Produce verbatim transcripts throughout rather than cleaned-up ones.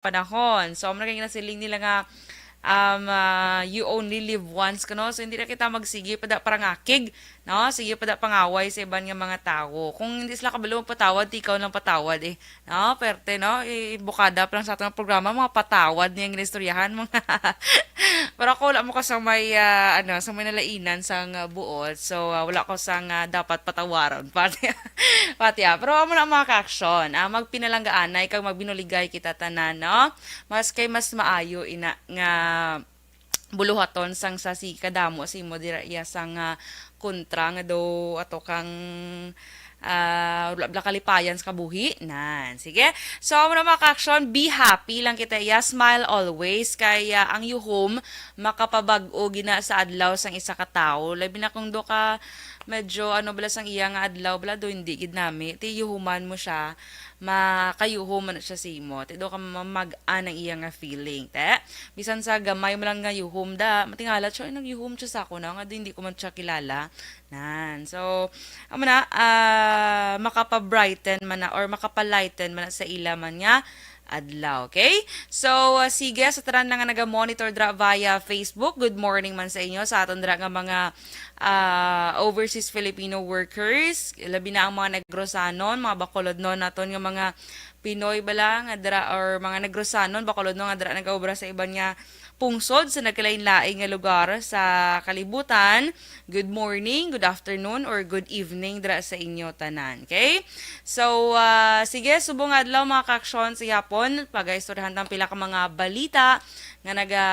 panahon. So, amo na kay ginasiling nila nga, um, ah, you only live once, kuno. So, hindi na kita magsige pa da parangakig, no? Sige pa da pangaway sa iban nga mga tawo. Kung hindi sila kabalo magpatawad, di ikaw lang patawad, eh. No? Perte, no? I-, ibukada pa lang sa atong programa, mga patawad niyang ginistoryahan, mga Pero ako, wala mo ko sa may, ah, ano, sa may nalainan sang, ah, buot. So, ah, wala ko sang, ah, dapat patawaron. Pati, pati, ah. Pero amo na, mga ka-aksyon. Ah, magpinalanggaanay kag magbinuligay kita tanan, no? Mas kay mas maayo ina nga buluhaton sang sa si kadamo sa imo dira iya sang, ah, kontra nga daw ato kang, ah, wala bala kalipayan sa kabuhi. Nan, sige. So, amo na, mga ka-aksyon, be happy lang kita iya, smile always, kay, ah, ang yuhom makapabag-o gina sa adlaw sang isa ka tawo. Labi na kung do ka medyo, ano bala, sang iya nga adlaw bala, do hindi gid nami. Ti yuhuman mo siya, makayuhom man siya sa imo. Ti do ka mamag-an ang iya nga feeling, te. Bisan sa gamay mo lang nga yuhom da, matingala siya, "Ay, nagyuhom siya sa ako na, nga di, hindi ko man siya kilala." Nan. So, amo na, ah, makapa-brighten man na or makapa-lighten man na sa ila man nga adlaw, okay? So, ah, sige, sa tanan na nga naga-monitor dra via Facebook, good morning man sa inyo, sa aton dra nga mga, ah, overseas Filipino workers, labi na ang mga Negrosanon, mga Bacolodnon naton nga mga Pinoy bala nga dra or mga Negrosanon, Bacolodnon nga dra nagaobra sa iban nga pungsod sa nagkalain-lain nga lugar sa kalibutan. Good morning, good afternoon, or good evening dra sa inyo tanan. Okay? So, ah, sige, subong nga adlaw, mga ka-aksyon, sa gihapon, pagaistoryahan tang pila ka mga balita nga naga,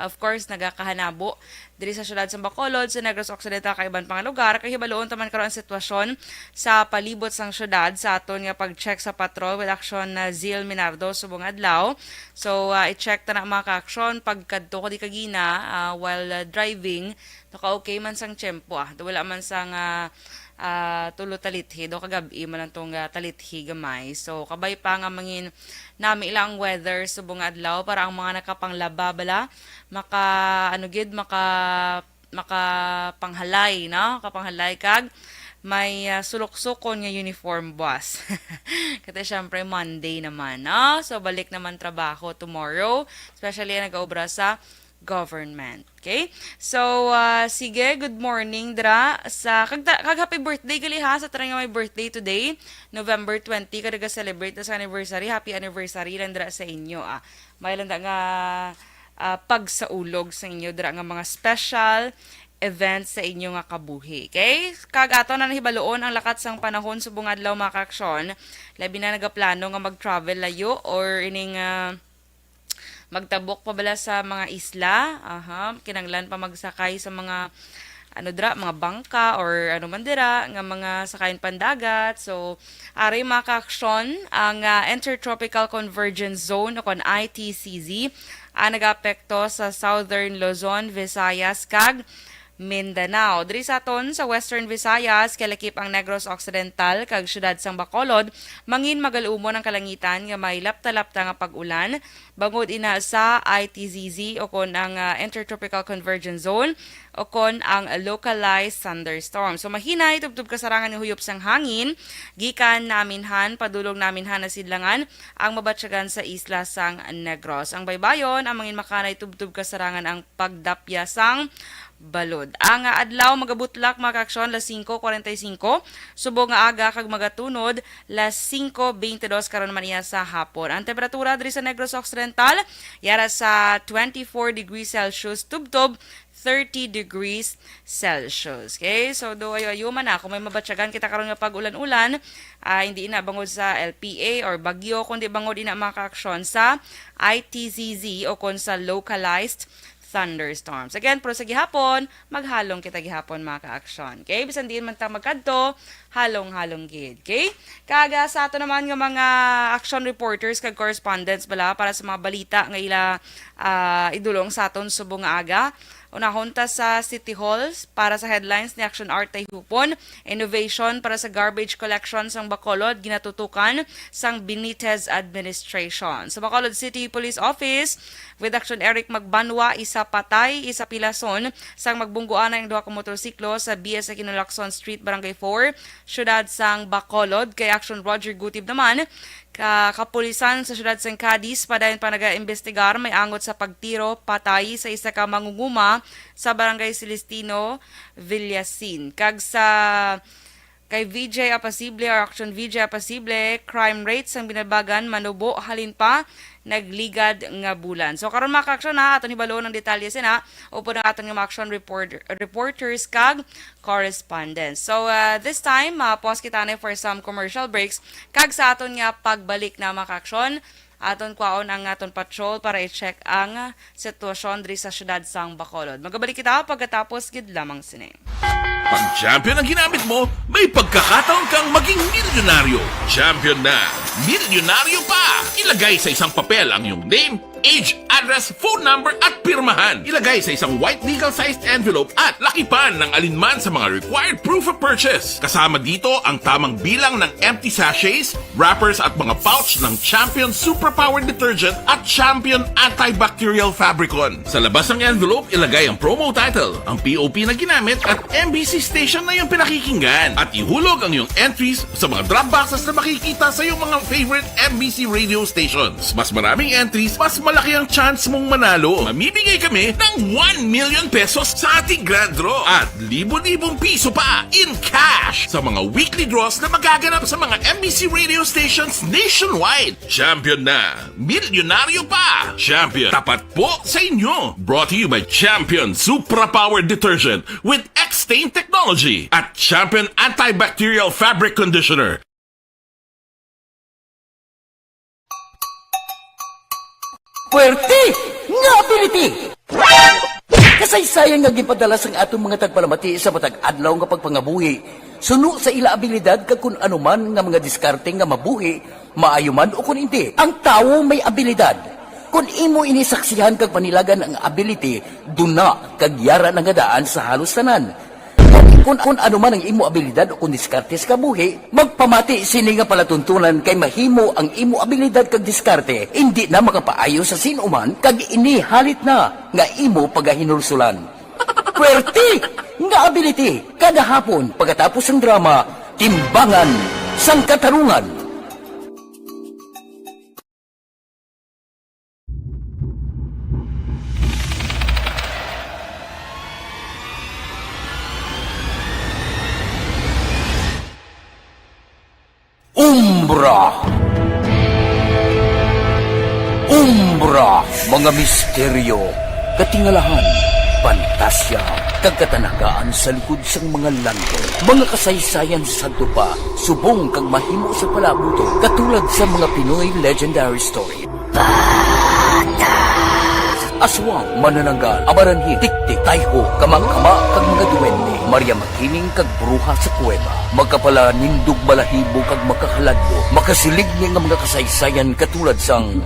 of course, nagakahanabo diri sa siyudad sa Bacolod, sa Negros Occidental, kag iban pa nga lugar. Kay hibaloon ta man karon ang sitwasyon sa palibot sang siyudad sa aton nga pag-check sa patrol with Action, ah, Zil Minardo subong adlaw. So, ah, i-check ta na, mga ka-aksyon, pagkadto ko di kagina, ah, while, ah, driving, naka-okay man sang tiyempo, ah. Wala man sang, ah, ah, tulo talithi, do kagab-i man lang tong, ah, talithi gamay. So, kabay pa nga mangin nami lang weather subong adlaw para ang mga nakapanglaba bala maka, ano gid, maka makapanghalay, no? Kapanghalay kag may, ah, suluksukon nga uniform buwas. Kasi syempre Monday naman, no? So balik naman trabaho tomorrow, especially ang nag-aobra sa government. Okay? So, ah, sige, good morning dra sa kag, ta- kag happy birthday gali ha sa tanan nga may birthday today, November twenty, kag naga-celebrate na sa anniversary. Happy anniversary lang dra sa inyo, ah. May lang da nga, ah, pagsaulog sa inyo dira nga mga special events sa inyo nga kabuhi. Okay? Kag ato na nahibaloon ang lakat sang panahon subong adlaw, mga ka-aksyon. Labi na nagaplano nga mag-travel layo or ining, ah, magtabok pa bala sa mga isla. Aha, kinanglan pa magsakay sa mga ano dira, mga bangka or ano man dira nga mga sakayan pandagat. So, ari, mga ka-aksyon, ang, ah, Intertropical Convergence Zone o kon I T C Z ang nagaapekto sa Southern Luzon, Visayas, kag Mindanao. Diri sa aton sa Western Visayas, kalakip ang Negros Occidental kag siyudad sang Bacolod, mangin magal-umon ang kalangitan nga may lapta-lapta nga pag-ulan, bangod ina sa I T Z Z o kon ang, ah, Intertropical Convergence Zone o kon ang localized thunderstorm. So, mahinay tubtob kasarangan nga huyop sang hangin gikan naminhan padulong naminhan na sidlangan ang mabatyagan sa isla sang Negros. Ang baybayon ang mangin makanay tubtob kasarangan ang pagdapya sang balod. Ang adlaw magabutlak, mga ka-aksyon, las singko kwarenta y singko subong nga aga kag magatunod las singko beintidos karon man iya sa hapon. Ang temperatura diri sa Negros Occidental yara sa twenty-four degrees Celsius tubtob thirty degrees Celsius. Okay? So, do ayo-ayo man na kung may mabatyagan kita karon nga pag-ulan-ulan, ah, hindi na bangod sa L P A or bagyo, kundi bangod ina, mga ka-aksyon, sa I T Z Z o kon sa localized thunderstorms. Again, pero sa gihapon, maghalong kita gihapon, mga ka-aksyon. Okay? Bisan diin man ta magkadto, halong-halong gid. Okay? Kag, ah, sa ato naman nga mga action reporters kag correspondents bala para sa mga balita nga ila, ah, idulong sa aton subong nga aga. Unahon ta sa City Hall para sa headlines ni Action Art Tayhupon, innovation para sa garbage collection sang Bacolod ginatutukan sang Benitez administration. Sa Bacolod City Police Office, with Action Eric Magbanwa, isa patay, isa pilason sang magbungguanay ang duha ka motorsiklo sa B S Aquino Lacson Street, Barangay four, siyudad sang Bacolod. Kay Action Roger Gutib naman, Ka kapulisan sa siyudad sang Cadiz padayon pa nagaimbestigar may angot sa pagtiro patay sa isa ka mangunguma sa Barangay Celestino, Villasin. Kag sa kay V J Apasible or Action V J Apasible, crime rate sang Binabagan manubo halin pa nagligad nga bulan. So karon, mga ka-aksyon, ha, aton hibaloon ang detalye sina upod ang aton nga mga action report-, reporters kag correspondents. So uh, this time, uh, pause kita na for some commercial breaks. Kag sa aton nga pagbalik na, mga ka-aksyon, aton kwaon ang aton patrol para i-check ang sitwasyon diri sa siyudad sang Bacolod. Magabalik kita pagkatapos gid lamang sini. Pag champion ang ginamit mo, may pagkakataon kang maging milyonaryo. Champion na, milyonaryo pa! Ilagay sa isang papel ang iyong name, age, address, phone number, at pirmahan. Ilagay sa isang white legal-sized envelope at lakipan ng alinman sa mga required proof of purchase. Kasama dito ang tamang bilang ng empty sachets, wrappers at mga pouch ng Champion Superpower Detergent at Champion Antibacterial Fabricon. Sa labas ng envelope, ilagay ang promo title, ang P O P na ginamit at M B C station na iyong pinakikinggan. At ihulog ang iyong entries sa mga drop boxes na makikita sa iyong mga favorite M B C radio stations. Mas maraming entries, mas malaki ang chance mong manalo. Mamimigay kami ng one million pesos sa ating grand draw at libo-libong piso pa in cash sa mga weekly draws na magaganap sa mga M B C radio stations nationwide. Champion na! Milyonaryo pa! Champion, tapat po sa inyo! Brought to you by Champion Supra Power Detergent with X-Stain Technology at Champion Antibacterial Fabric Conditioner. Puwerte nga ability! Kasaysayan nga ginpadala sang aton mga tagpalamati sa matag adlaw nga pagpangabuhi, suno sa ila abilidad kag kun ano man nga mga diskarte nga mabuhi, maayo man o kun indi. Ang tawo may abilidad. Kun imo ini saksihan kag panilagan ang ability, duna kag yara na nga daan sa halos tanan. Kung, kung ano man ang imo abilidad o kung diskarte sa kabuhi, magpamati sini nga palatuntunan kay mahimo ang imo abilidad kag diskarte indi na makapaayo sa sin-o man kag ini halit na nga imo pagahinulsulan. Puwerte nga ability kada hapon pagkatapos sang drama, Timbangan sang Katarungan. Umbra. Umbra, mga misteryo, katingalahan, pantasya, kag katanagaan sa likod sang mga lantaw. Mga kasaysayan sa sadto pa, subong kag mahimo sa palabuto, katulad sa mga Pinoy legendary story. Aswang, manananggal, abaranhi, tiktik, tayho, kamangkama, kag mga duwende, Maria Makiling kag bruha sa kuweba, makapalanindog balahibo kag makakaladlo, makasiligni nga mga kasaysayan katulad sang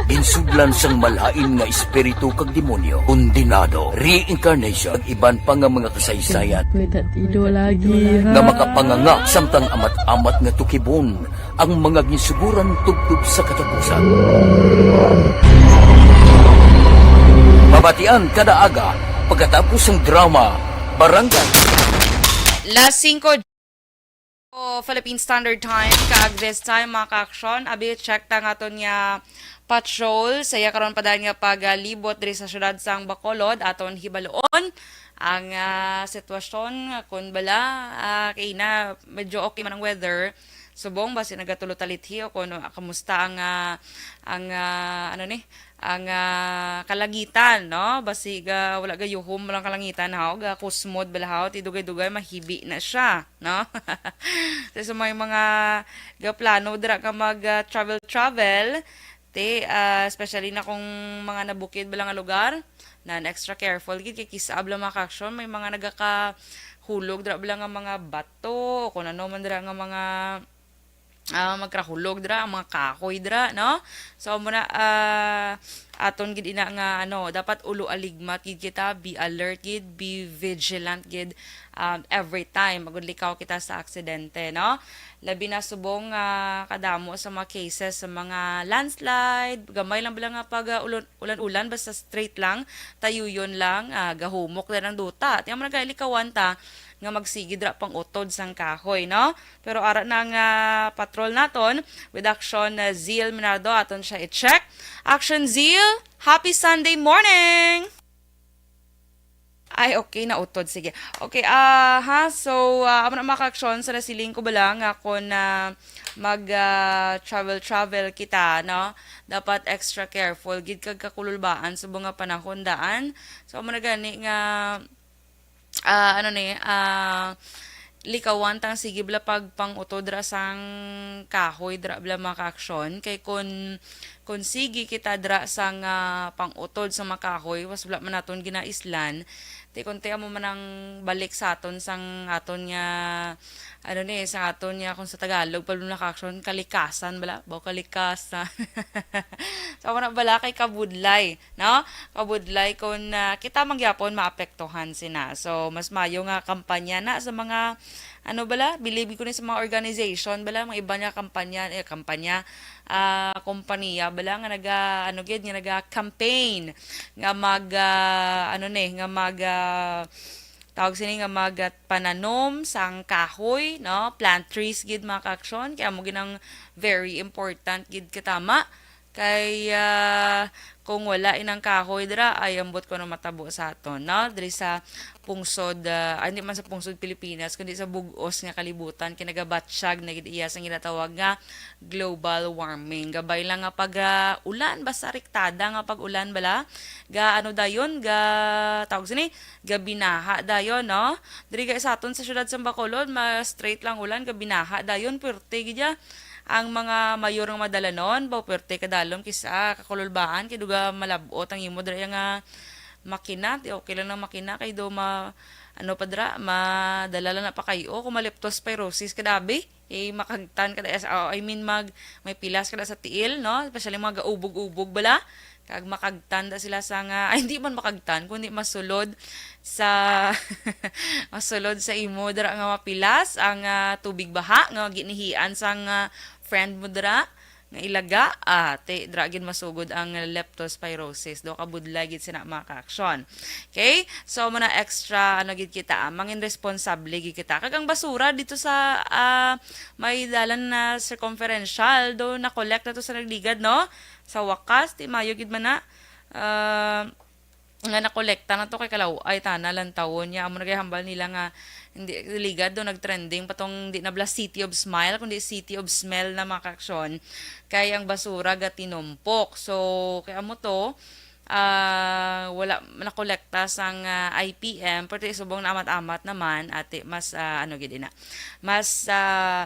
ginsudlan sang malain nga espiritu kag demonyo, kondenado, reincarnation, kag iban pa nga mga kasaysayan May tatido lagi, nga ha? makapanganga samtang amat-amat nga tukibon ang mga ginsuguran tubtob sa katapusan. Mabatian kada aga pagkatapos sang drama, Barangay. Las singko, Philippine Standard Time, kag this time, mga ka-aksyon, abi, check ta nga aton nga patrol. Saya karon pa daan nga pagalibot diri sa syudad sang Bacolod, aton hibaloon ang, ah, sitwasyon, kung bala, ah, kay na medyo okay man ang weather. Subong, basi nagatulo talithi o kung ano, kamusta ang, ah, ang, ah, ano ni, ang, ah, kalangitan, no? Basi ga, wala gayuhom lang kalangitan, ha? Ga kusmod bala, ha? Ti dugay-dugay, mahibi na siya, no? So, sa may mga gaplano dira ka mag, ah, travel-travel, ti, ah, especially na kung mga nabukid bala nga lugar, nan extra careful gid kay kis-a bala, mga ka-aksyon, may mga nagakahulog dira bala nga mga bato, kung ano man dira nga mga, ah, magkahulog dira, ang mga kahoy dira, no? So, amo na, ah, aton gid ina nga, ano, dapat ulo aligmat gid kita, be alert gid, be vigilant gid, um, every time, agud likaw kita sa aksidente, no? Labi na subong, ah, kadamo sa mga cases sa mga landslide, gamay lang bala nga pag, ah, ulon-, ulan-ulan, basta straight lang, tayuyon lang, ah, gahumok na ang duta. Ti amo na gani likawan ta, nga magsigi dira pang-utod sang kahoy, no? Pero ara na nga patrol naton with Action, uh, Zeal Minardo, aton siya i-check. Action Zeal, happy Sunday morning! Ay, okay, nautod. Sige. Okay, ah, ha? So, ah, amo na, mga ka-aksyon, sa nasiling ko bala nga kung, ah, mag, ah, travel-travel kita, no? Dapat extra careful gid kag kakululbaan sa mga panahon daan. So, amo na gani nga, ah, ano ni, ah, likawan tang sige bala pag pang-utod ra sang kahoy dira bala, mga ka-aksyon. Kay kun, kun sige kita dira sang, ah, pang-utod sa mga kahoy, was wala man naton ginaislan. Ti kun ti amo man ang balik sa aton sang aton nga, ano ni, sa aton nga, kung sa Tagalog pa bala, mga ka-aksyon, kalikasan bala, baw kalikasan. So, amo na bala kay kabudlay, no? Kabudlay kun, ah, kita man gyapon maapektuhan sina. So, mas mayo nga kampanya na sa mga, ano bala, believe ko ni sa mga organization bala, mga iba nga kampanya, eh, kampanya, ah, kompanya bala nga naga, ano gid, nga naga-campaign nga mag, ah, ano ni, nga mag, ah, tawag sini nga mag, ah, pananom sang kahoy, no? Plant trees gid, mga ka-aksyon. Kay amo gid ang very important gid katama. Kay, ah, kung wala inang kahoy dira, ay ambot ko ano matabo sa aton, no? Diri sa pungsod, ah, ay, hindi man sa pungsod Pilipinas, kundi sa bug-os nga kalibutan, kay nagabatsyag na gid iya sang ginatawag nga global warming. Gabay lang nga pag, ah, ulan, basta rektada nga pag-ulan bala, ga ano dayon, ga, tawag sini, gabinaha dayon, no? Diri kay sa aton sa siyudad sa Bacolod, ma straight lang ulan, gabinaha dayon, puwerte gid ya. Ang mga mayor nga madalanon, baw puwerte kadalom kisa kakululbaan, kay duga malab-ot ang imo dira nga makina, ti okay lang ng makina, kay do ma, ano pa dira, madala lang na pa kayo, kung ma-leptospirosis ka dabi, eh, makagtan ka da, ah, I mean, mag, may pilas ka da sa tiil, no? Especially mga gaubog-ubog bala, kag makagtan da sila sa nga, ay, hindi man makagtan, kundi masulod sa, masulod sa imo dira nga mapilas ang, ah, tubig baha nga ginihian sang, ah, friend mo dira nga ilaga, ah, ti, dira gid masugod ang leptospirosis. Do kabudlay gid sina, mga ka-aksyon. Okay? So, mo na extra, ano gid kita, ah, mangin responsable gid kita. Kag ang basura dito sa, ah, may dalan na circumferential, do na-collect na to sa nagligad, no? Sa wakas, ti mayo gid man na, ah, nga nakolekta na to kay kalaw-ay tana lantawon niya. Amo na kay hambal nila nga hindi ligad do nagtrending pa tong di na bala City of Smile kundi City of Smell na, mga ka-aksyon, kay ang basura gatinumpok. So kay amo to, ah, wala nakolekta sang, ah, I P M, pero subong na amat-amat naman, ati, mas, ah, ano gid ina, mas, ah,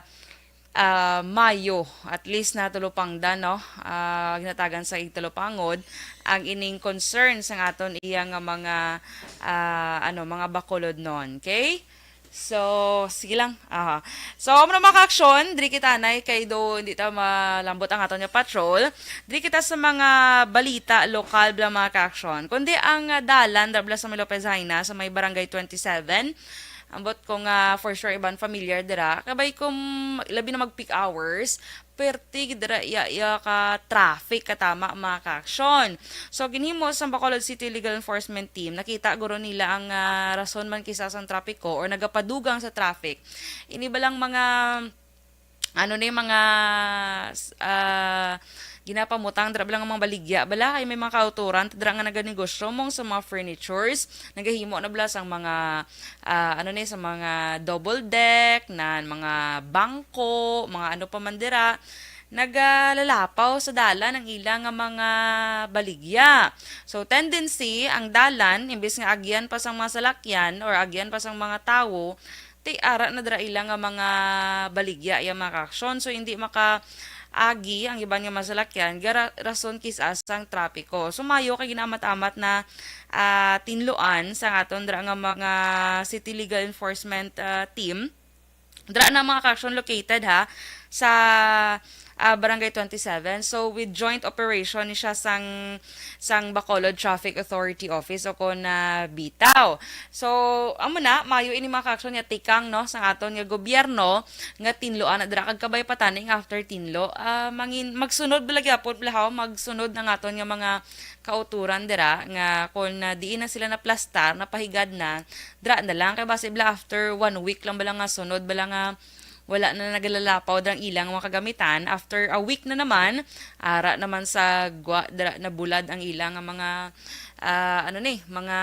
ah, mayo, at least na tulupangdan, no? Ah, ginatagan sa igtalupangod ang ining concern sa aton iya nga mga, ah, ano, mga bakulod noon, okay? So, sige lang. Aha. So, amo na, mga ka-aksyon, diri kita anay kay do hindi ta malambot ang aton nga patrol. Diri kita sa mga balita lokal bala, mga ka-aksyon. Kundi ang, ah, dalan dira bala sa may Lopez Jaena, sa may Barangay twenty-seven, ambot ko nga for sure iban familiar dira. Kabay kung labi na mag peak hours, perti gid dira iya, iya ka traffic katama, mga ka-aksyon. So, ginhimo sa Bacolod City Legal Enforcement Team, nakita guro nila ang, ah, rason man kisa sang trapiko or nagapadugang sa traffic. Ini balang mga, ano ni, mga, s-, ah, ginapamutang dira bala nga mga baligya bala, kay may mga kauturan dira nga naganegosyo mong sa mga furnitures, nagahimo na bala sang mga, ah, ano ni, sa mga double deck, na mga bangko, mga ano pa man dira, nagalalapaw sa dalan ang ila nga mga baligya. So, tendency, ang dalan, imbis nga agyan pa sang mga salakyan or agyan pa sang mga tawo, ti ara na dira ila nga mga baligya, iya, mga ka-aksyon. So, hindi makaagi ang iban nga mga salakyan, gara-, rason kis-a sang trapiko. So, mayo kay ginaamat-amat na, ah, tinluan sa aton dira nga mga city legal enforcement, ah, team. Dira na, mga ka-aksyon, located, ha, sa, ah, Barangay twenty-seven. So, with joint operation ni siya sang, sang Bacolod Traffic Authority Office o kon, ah, bitaw. So, amo na, mayo ini mga kaaksyon nga tikang, no, sang aton nga gobyerno nga tinloan na dira kag kabay pa tani nga after tinlo, ah, mangin-, magsunod bala gyapon, bala, haw, magsunod ang aton nga mga kauturan dira nga kon, ah, diin na sila naplastar, napahigad na, dira na lang. Kay basi bala after one week lang bala nga sunod bala nga wala na nagalalapaw dira ang ilang mga kagamitan. After a week na naman, ara naman sa gwa, dira nabulad ang ilang nga mga, ah, ano ni, mga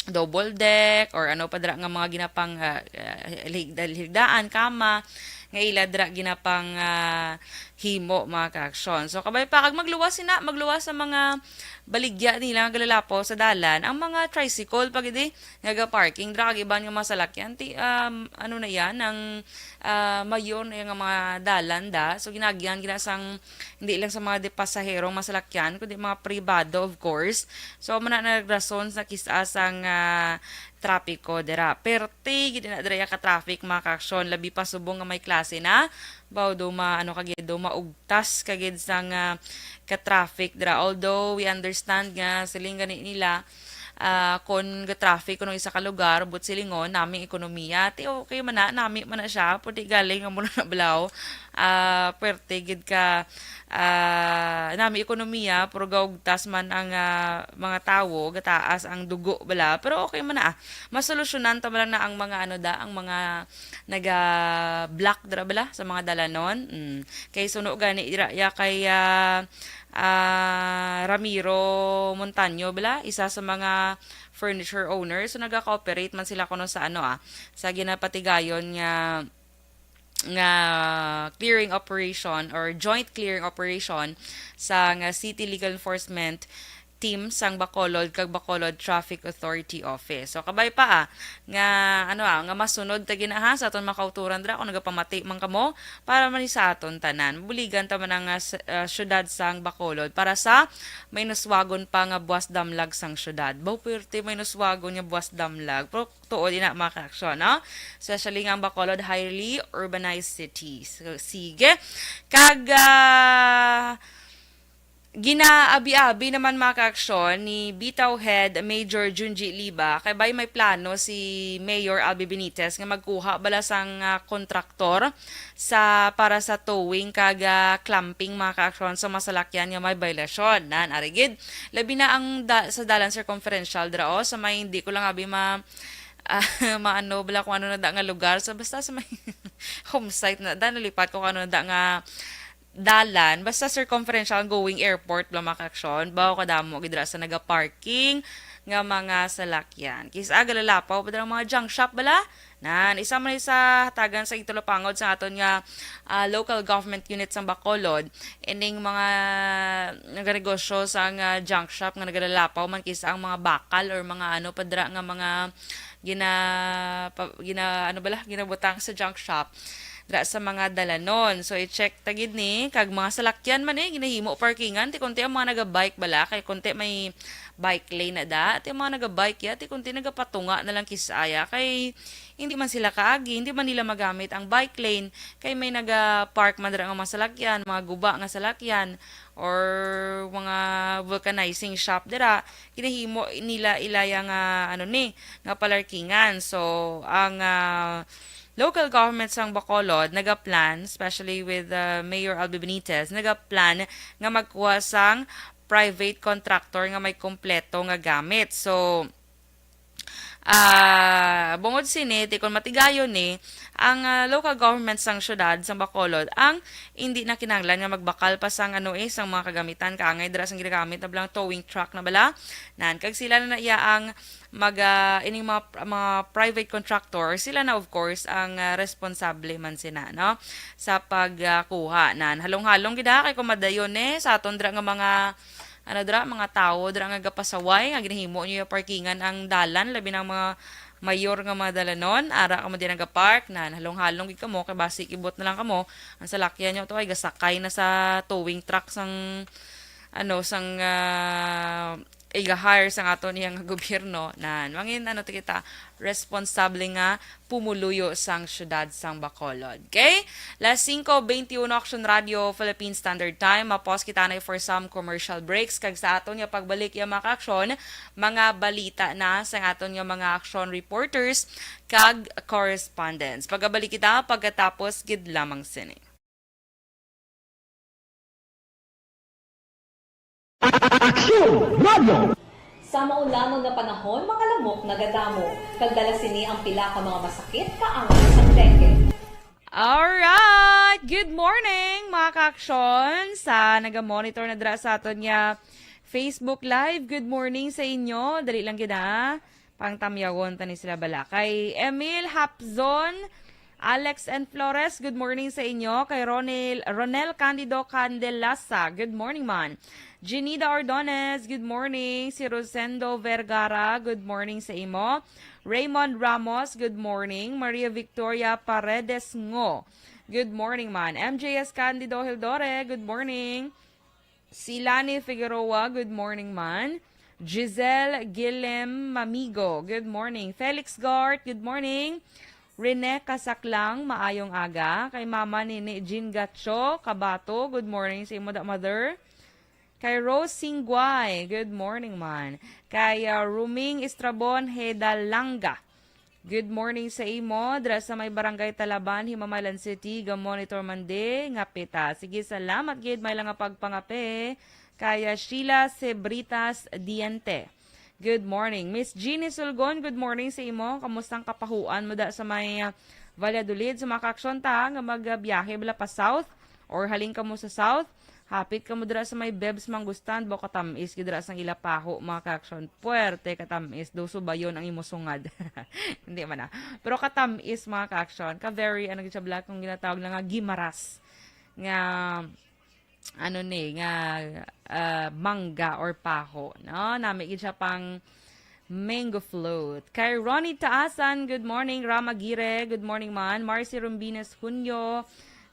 double deck or ano pa dira nga mga ginapang, ah, ah, hig-, higdaan, kama, nga ila dira ginapang, ah, himo, mga kaaksyon. So, kabay pa, kag magluwas sina, magluwas sa mga baligya nila nga galalapaw sa dalan, ang mga tricycle pa gid, eh, nga ga-parking dira kag iban nga mga salakyan, ti, um, ano na yan, ang, ah, mayor na yan nga mga dalan da. So, ginagihan gina sang, hindi lang sa mga di pasaherong mga salakyan, kundi mga pribado, of course. So, amo na nagrason sa kis-a sang, ah, trapiko dira. Perte gid na dira ka traffic, mga kaaksyon, labi pa subong nga may klase na. Baw, duma, ano, kagid, duma ugtas kagid sang, ah, ka traffic dira. Although we understand nga siling gani nila, ah, kon ga-traffic kuno isa ka lugar, but silingon, nami ekonomiya. Ti okay man na, nami man na siya, puti galing nga muna na balaw. Ah, perte gid ka, ah, nami ekonomiya, pero gaugtas man ang, ah, mga tawo, gataas ang dugo bala. Pero okay man na, ah. Masolusyonan ta man lang na ang mga ano da, ang mga naga-block dira bala sa mga dalanon. Mm. Kay suno gani dira ya kay, ah, ah, Ramiro Montaño bala, isa sa mga furniture owners. So, naga-cooperate man sila kuno sa ano, ah, sa ginapatigayon nga, nga clearing operation or joint clearing operation sa nga City Legal Enforcement Team sang Bacolod kag Bacolod Traffic Authority Office. So, kabay pa, ah, nga, ano, ah, nga masunod ta gina, ha, sa aton mga kauturan dira kung nagapamati man kamo para man sa aton tanan. Buligan ta man ang, ah, s-, ah, syudad sang Bacolod para sa may nuswagon pa nga buwas damlag sang syudad. Baw, pwerte may nuswagon nga buwas damlag. Pero tuod ina, mga kaaksyon, no? Especially nga ang Bacolod, highly urbanized city. So, sige. Kag, ah, ginaabi-abi naman, mga kaaksyon, ni Bitaw Head Major Junji Liba, kay bay may plano si Mayor Albi Benitez nga magkuha bala sang, ah, kontraktor sa, para sa towing kag, ah, clamping, mga kaaksyon, sa masalakyan nga may baylasyon. Nan, arigid, labi na ang da-, sa dalan circumferential dira, oh, sa may, hindi ko lang abi ma-, ah, maano bala kung ano na da nga lugar. So, basta sa may home site na da, nalipat ko kung ano na da nga dalan. Basta circumferential ang going airport, bala, mga kaaksyon. Baw kadamo gid dira sa naga-parking nga mga salakyan. Kis-a galalapaw pa dira ang mga junk shop bala. Nan, isa man ni sa hatagan sa itulapangod sa aton nga, ah, local government unit sang Bacolod. Ining mga naganegosyo sang, ah, junk shop nga nagalalapaw man kis-a ang mga bakal or mga ano pa dira nga mga gina-, pa-, gina-, ano bala, ginabutang sa junk shop dira sa mga dalanon. So, i-check ta gid ni, kag mga salakyan man, eh, ginahimo parkingan, ti kunti ang mga naga-bike bala, kay kunti may bike lane na da, ti ang mga naga-bike ya, ti kunti nagapatunga na lang kis-a ya, kay hindi man sila kaagi, hindi man nila magamit ang bike lane, kay may naga-park man dira nga mga salakyan, mga guba nga salakyan, or mga vulcanizing shop dira, ginahimo nila ila ya nga, ano ni, nga palarkingan. So, ang, ah, local government sang Bacolod nagaplan, especially with, ah, Mayor Albi Benitez, nagaplan nga magkuha sang private contractor nga may kompleto nga gamit. So, ah, bungod sini, ti kon matigayon ni, ang, ah, local government sang syudad sang Bacolod ang hindi na kinahanglan nga magbakal pa sang, ano, eh, sang mga kagamitan, kaangay dira sang ginagamit na bala nga towing truck na bala. Nan, kag sila na iya ang mag, ah, ining mga, mga private contractor, sila na, of course, ang, ah, responsable man sina, no, sa pagkuha. Nan, halong-halong gid, ha, kay kung madayon, eh, sa aton dira nga mga, ano dira, mga tawo dira nga gapasaway, nga ginahimo niyo parkingan ang dalan, labi na ang mga mayor nga mga dalanon, ara kamo di nagapark, nan, halong-halong gid kamo, kay basi kibot na lang kamo, ang salakyan niyo to ay gasakay na sa towing truck sang, ano, sang, ah, iga-hire sang aton iya nga gobyerno, nan, mangin, ano, ta kita, responsable nga pumuluyo sang siyudad sang Bacolod. Okay? Las singko beintiuno, Aksyon Radio, Philippine Standard Time. Ma-pause kita na for some commercial breaks. Kag sa aton nga pagbalik, ya, mga kaaksyon, mga balita na sang aton nga mga aksyon reporters kag correspondents. Pagabalik kita pagkatapos gid lamang sini. Aksyon Radio! Sa maulamag nga panahon, mga lamok nagadamo, kag dala sini ang pila ka mga masakit kaangay sang dengue. Alright! Good morning, mga kaaksyon! Sa naga-monitor na dira sa aton nga Facebook Live, good morning sa inyo. Dali lang gid, ha. Pangtamyawon ta ni sila bala. Kay Emil Hapzon, Alex and Flores, good morning sa inyo. Kay Ronel, Ronel Candido Candelasa, good morning, man. Ginida Ordonez, good morning. Si Rosendo Vergara, good morning sa imo. Raymond Ramos, good morning. Maria Victoria Paredes Ngo, good morning, man. M J S Candido Hildore, good morning. Si Lani Figueroa, good morning, man. Giselle Guilhem Mamigo, good morning. Felix Gart, good morning. Rene Kasaklang, maayong aga. Kay Mama Nini Jean Gacho Kabato, good morning sa imo, da, mother. Kay Rose Singguay, good morning, man. Kay, ah, Ruming Estrabon Hedalanga, good morning sa imo. Dira sa may Barangay Talaban, Himamaylan City, ga-monitor man di nga pita. Sige, salamat gid, may lang nga pagpangape. Kay, ah, Sheila Sebritas Diente, good morning. Miss Jeannie Sulgon, good morning sa imo. Kamusta ang kapahuan mo da sa may, ah, Valladolid? Sa mga kaaksyon ta nga magbiyahe bala pa south or halin kamo sa south, hapit kamo dira sa may Bebs Mangustan, ba, katamis gid dira sang ila paho, mga kaaksyon. Puwerte katamis, daw subayon ang imo sungad. Hindi man na. Pero katamis, mga kaaksyon. Ka very, ano gid siya, black, kung ginatawag na nga gimaras. Nga, ano ni, nga, ah, mangga or paho, no? Nami gid siya pang mango float. Kay Ronnie Taasan, good morning. Rama Gire, good morning, man. Marcy Rumbines Junio,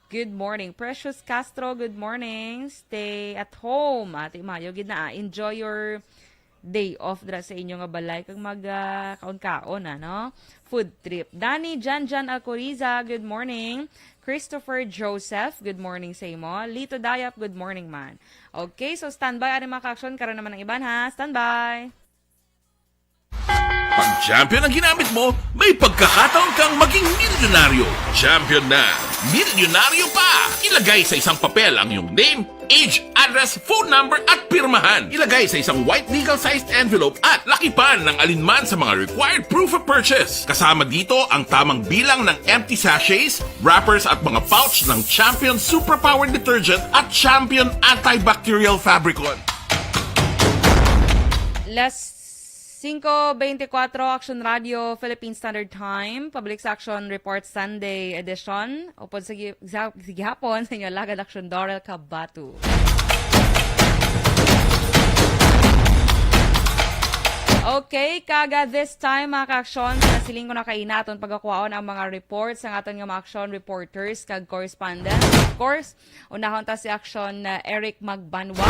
good morning. Precious Castro, good morning. Stay at home. Ate, mayo gid na, ah. Enjoy your day off dira sa inyo nga balay kag mag, ah, kaon-kaon, ano? Food trip. Danny Janjan Alcoriza, good morning. Christopher Joseph, good morning sa imo. Lito Dayap, good morning, man. Okay, so standby, ari, mga kaaksyon, karon naman ang iban, ha. Standby. Pag champion ang ginamit mo, may pagkakataon kang maging milyonaryo. Champion na, milyonaryo pa! Ilagay sa isang papel ang iyong name, age, address, phone number, at pirmahan. Ilagay sa isang white legal-sized envelope at lakipan ng alinman sa mga required proof of purchase. Kasama dito ang tamang bilang ng empty sachets, wrappers at mga pouch ng Champion Superpower Detergent at Champion Antibacterial Fabricon. Las singko beintikwatro, Action Radio, Philippine Standard Time. Public Action Report Sunday Edition. Upod sa gi-, sa, sa gihapon sa inyo, Lagad Action Dorel Kabato. Okay, kaga this time, mga kaaksyon, nasiling ko na kaina aton pagakwaon ang mga reports sang aton nga mga action reporters kag correspondents. Of course, unahon ta si action, uh, Eric Magbanwa.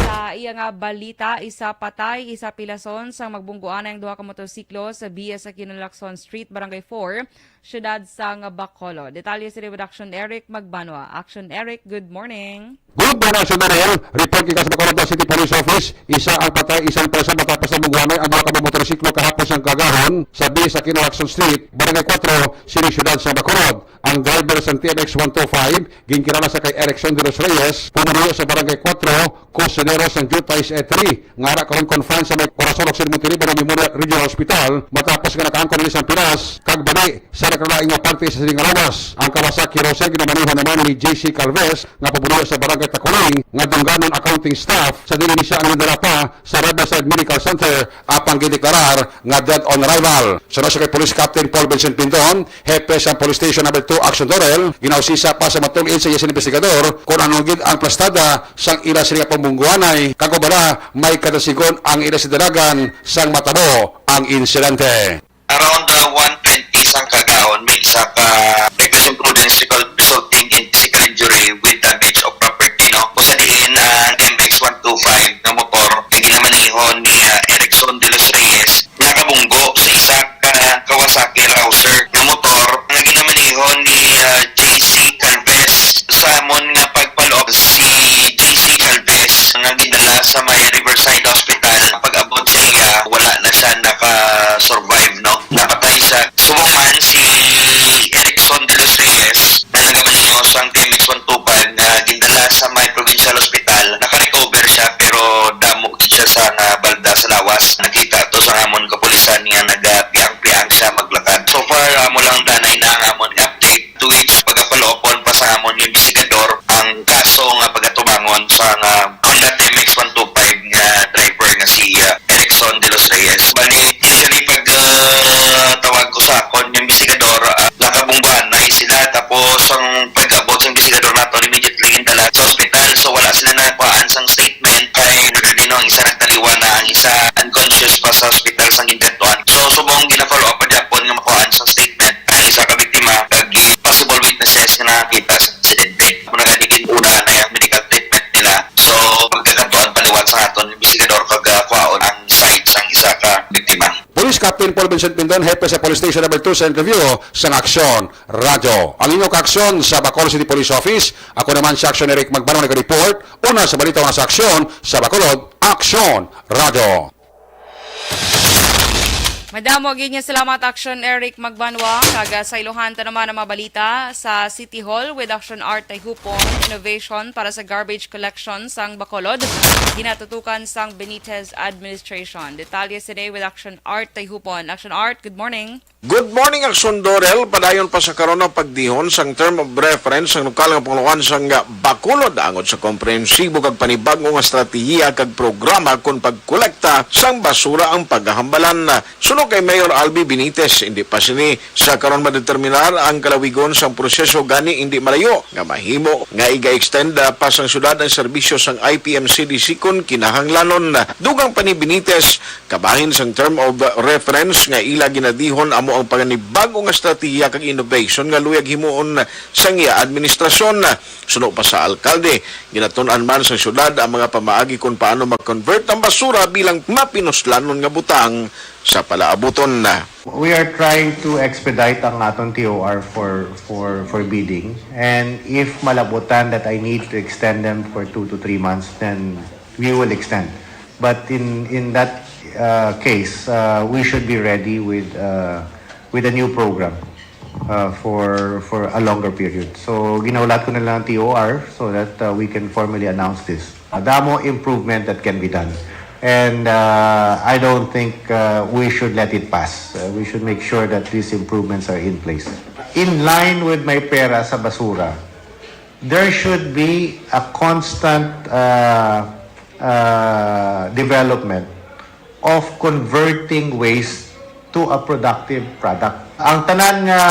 Sa iya nga balita, isa patay, isa pilason sang magbungguanay ang duha ka motorsiklo sa biya sa Kinulakson Street, Barangay four, siyudad sang Bacolod. Detalye sa redaksyon, Eric Magbanwa. Action, Eric, good morning. Good morning, Action Dorel. Report gikan sa Bacolod City Police Office. Isa ang patay, isang pilason matapos na mungguanay ang duha ka motorsiklo kahapon sang kaagahon sa biya sa Kinulakson Street, Barangay four, sini siyudad sa Bacolod. Ang driver sang T M X one two five, ginkilala sa kay Erickson de los Reyes, pumuluyo sa Barangay four, kusinero sang Jutais E three, nga ara karon confined sa may Corazon Occidental Montenegro Memorial Regional Hospital, matapos nga nakaangkon ini sang pilas kag bali sa nakalain nga parte sa sining nga lawas. Ang kawasaki Rosel ginamaneho naman ni J C Calvez nga pumuluyo sa Barangay Tacuring nga dungganon accounting staff sa dili ni siya ang gindarapa sa Riverside Medical Center apang gindeklarar nga dead on arrival. Suno sa kay Police Captain Paul Vincent Pinton, hepe sang Police Station Number two Action Dorel, ginausisa pa sa matulin sa iya sing investigador kung ano gid ang plastada sang ila sini nga pambungguanay, kag bala may kadasigon ang ila sing dalagan sang matabo ang insidente. Around uh, one twenty sang kaagahon, may isa ka reckless imprudence result- resulting in physical injury with damage of property, no? Kung sa diin ang M X aton investigador kag, ah, kwaon ang side sang isa ka biktima. Police Captain Paul Vincent Pindon, hepe sa Police Station Number Two, sa interview sang Aksyon Radyo. Ang inyo kaaksyon sa Bacolod City Police Office. Ako naman si Aksyon Eric Magbanwa, nag-report. Una sa balita, una sa aksyon sa Bacolod, Aksyon Radyo. Madamo gid nga salamat, Action Eric Magbanwa. Kag, ah, sa iluhan ta naman ang mga balita sa City Hall with Action Art Tayhupon. Innovation para sa garbage collection sang Bacolod, ginatutukan sang Benitez administration. Detalye sini with Action Art Tayhupon. Action Art, good morning. Good morning, Action Dorel. Padayon pa sa karon ang pagdihon sang term of reference sang lokal nga panguloan sang Bacolod angod sa komprehensibo kag panibag-o nga estratehiya kag programa kon pagkolekta sang basura ang paghambalan. Suno kay Mayor Albi Benitez, indi pa sini sa karon madeterminar ang kalawigon sang proseso, gani indi malayo nga mahimo nga iga-extend pa sang syudad ang serbisyo sang I P M C D C kon kinahanglanon. Dugang pa ni Benitez, kabahin sang term of reference nga ila ginadihon amo ang panganibag-o nga estratehiya kag innovation nga luyag himuon sang iya administrasyon. Suno pa sa alkalde, ginatun-an man sa syudad ang mga pamaagi kon paano ma-convert ang basura bilang mapinuslanon nga butang sa palaabuton. We are trying to expedite ang aton T O R for, for, for bidding. And if malabutan that I need to extend them for two to three months, then we will extend. But in, in that, uh, case, uh, we should be ready with, uh, with a new program, uh, for, for a longer period. So, ginahulat ko na lang ang T O R so that, uh, we can formally announce this. Damo improvement that can be done. And, uh, I don't think, uh, we should let it pass. Uh, we should make sure that these improvements are in place. In line with my pera sa basura, there should be a constant, uh, uh, development of converting waste to a productive product. Ang tanan nga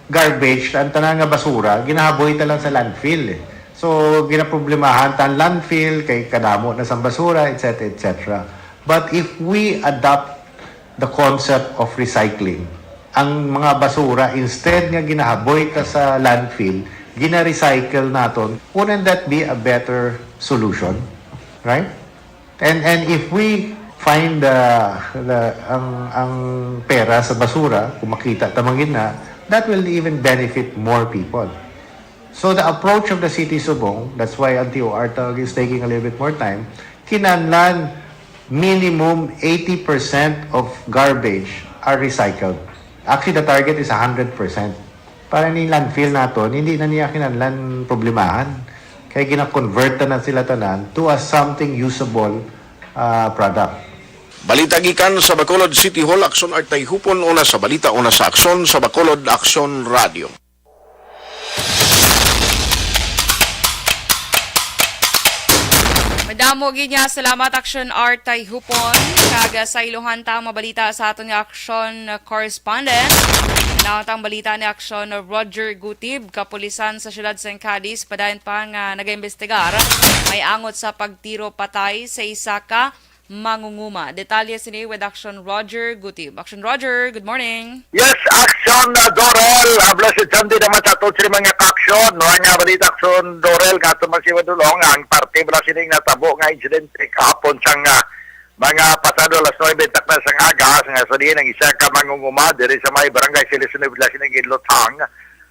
garbage, ang tanan nga basura, ginahaboy ta lang sa landfill, eh. So, ginaproblemahan ta ang landfill, kay kadamo na sang basura, et cetera, et cetera. But if we adopt the concept of recycling, ang mga basura, instead nga ginahaboy ta sa landfill, gina-recycle naton, wouldn't that be a better solution? Right? And, and if we find the, the, ang, ang pera sa basura, kung makita ta man gid na, that will even benefit more people. So the approach of the City Subong, that's why ang T O R tawag is taking a little bit more time, kinahanglan minimum eighty percent of garbage are recycled. Actually, the target is a hundred percent. Para ni landfill naton, hindi na niya kinahanglan problemahan. Kaya gina-convert na sila tanan to a something usable, ah, product. Balita gikan sa Bacolod City Hall, Aksyon Art Tayhupon, una sa balita, una sa aksyon sa Bacolod Aksyon Radio. Madamo gid nga salamat, Action Art Tayhupon. Kag, ah, sa iluhan ta ang mabalita sa aton nga action correspondent. Naon ta ang balita ni Action Roger Gutib. Kapulisan sa siyudad sang Cadiz padayon pa nga nagaimbestigar may angot sa pagtiro patay sa isa ka mangunguma. Detalye sini with Action Roger Gutib. Action Roger, good morning. Yes, Action, uh, Dorel. Uh, blessed Sunday naman sa ato sa mga ka-action. Mga balita, Action Dorel, nga ato man si Wadulong, ang parte bala sining natabo nga insidente kahapon sang, uh, mga pasado alas nuebe takna sang aga, nga sa diin ang isa ka mangunguma diri sa may barangay Celestino Villasinigan, Lutang,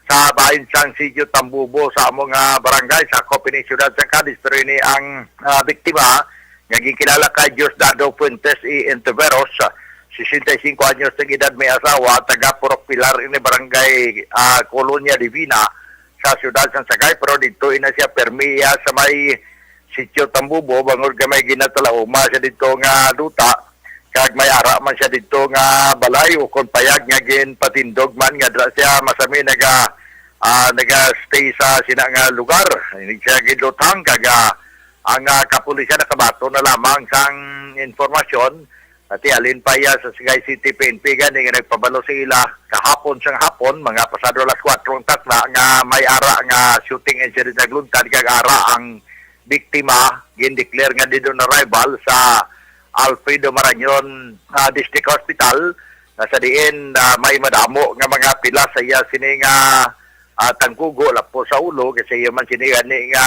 sa bahin sang Sitio Tambubo sa amo nga barangay sa Copini, siyudad sang Cadiz. Pero ini ang, ah, biktima nga ginkilala kay Diosdado Fuentes y Entreveros, sesenta y cinco anyos ang edad, may asawa, taga Purok Pilar ini barangay, ah, Colonia Divina sa siyudad sang Sagay, pero didto ina siya permi iya sa may Sitio Tambubo, bangod nga may ginatalauma siya didto nga duta, kag may ara man siya didto nga balay, ukon payag nga ginpatindog man nga dira siya masami naga, ah, naga-stay sa sina nga lugar. Ini siya gidlutang, kag, ah, ang, ah, kapulisan nakabaton na lamang sang impormasyon. Ati halin pa iya sa Sagay City P N P gani nga nagpabalo sa ila kahapon sang hapon, mga pasado alas kuwatro ang takna, nga may ara nga shooting incident nagluntad, kag ara ang biktima gindeclare nga dead on arrival sa Alfredo Marañon, ah, District Hospital, na sa diin, ah, may madamo nga mga pila sa iya sini nga ah, tangkugo, lapos sa ulo, kay sa iya man sini gani nga,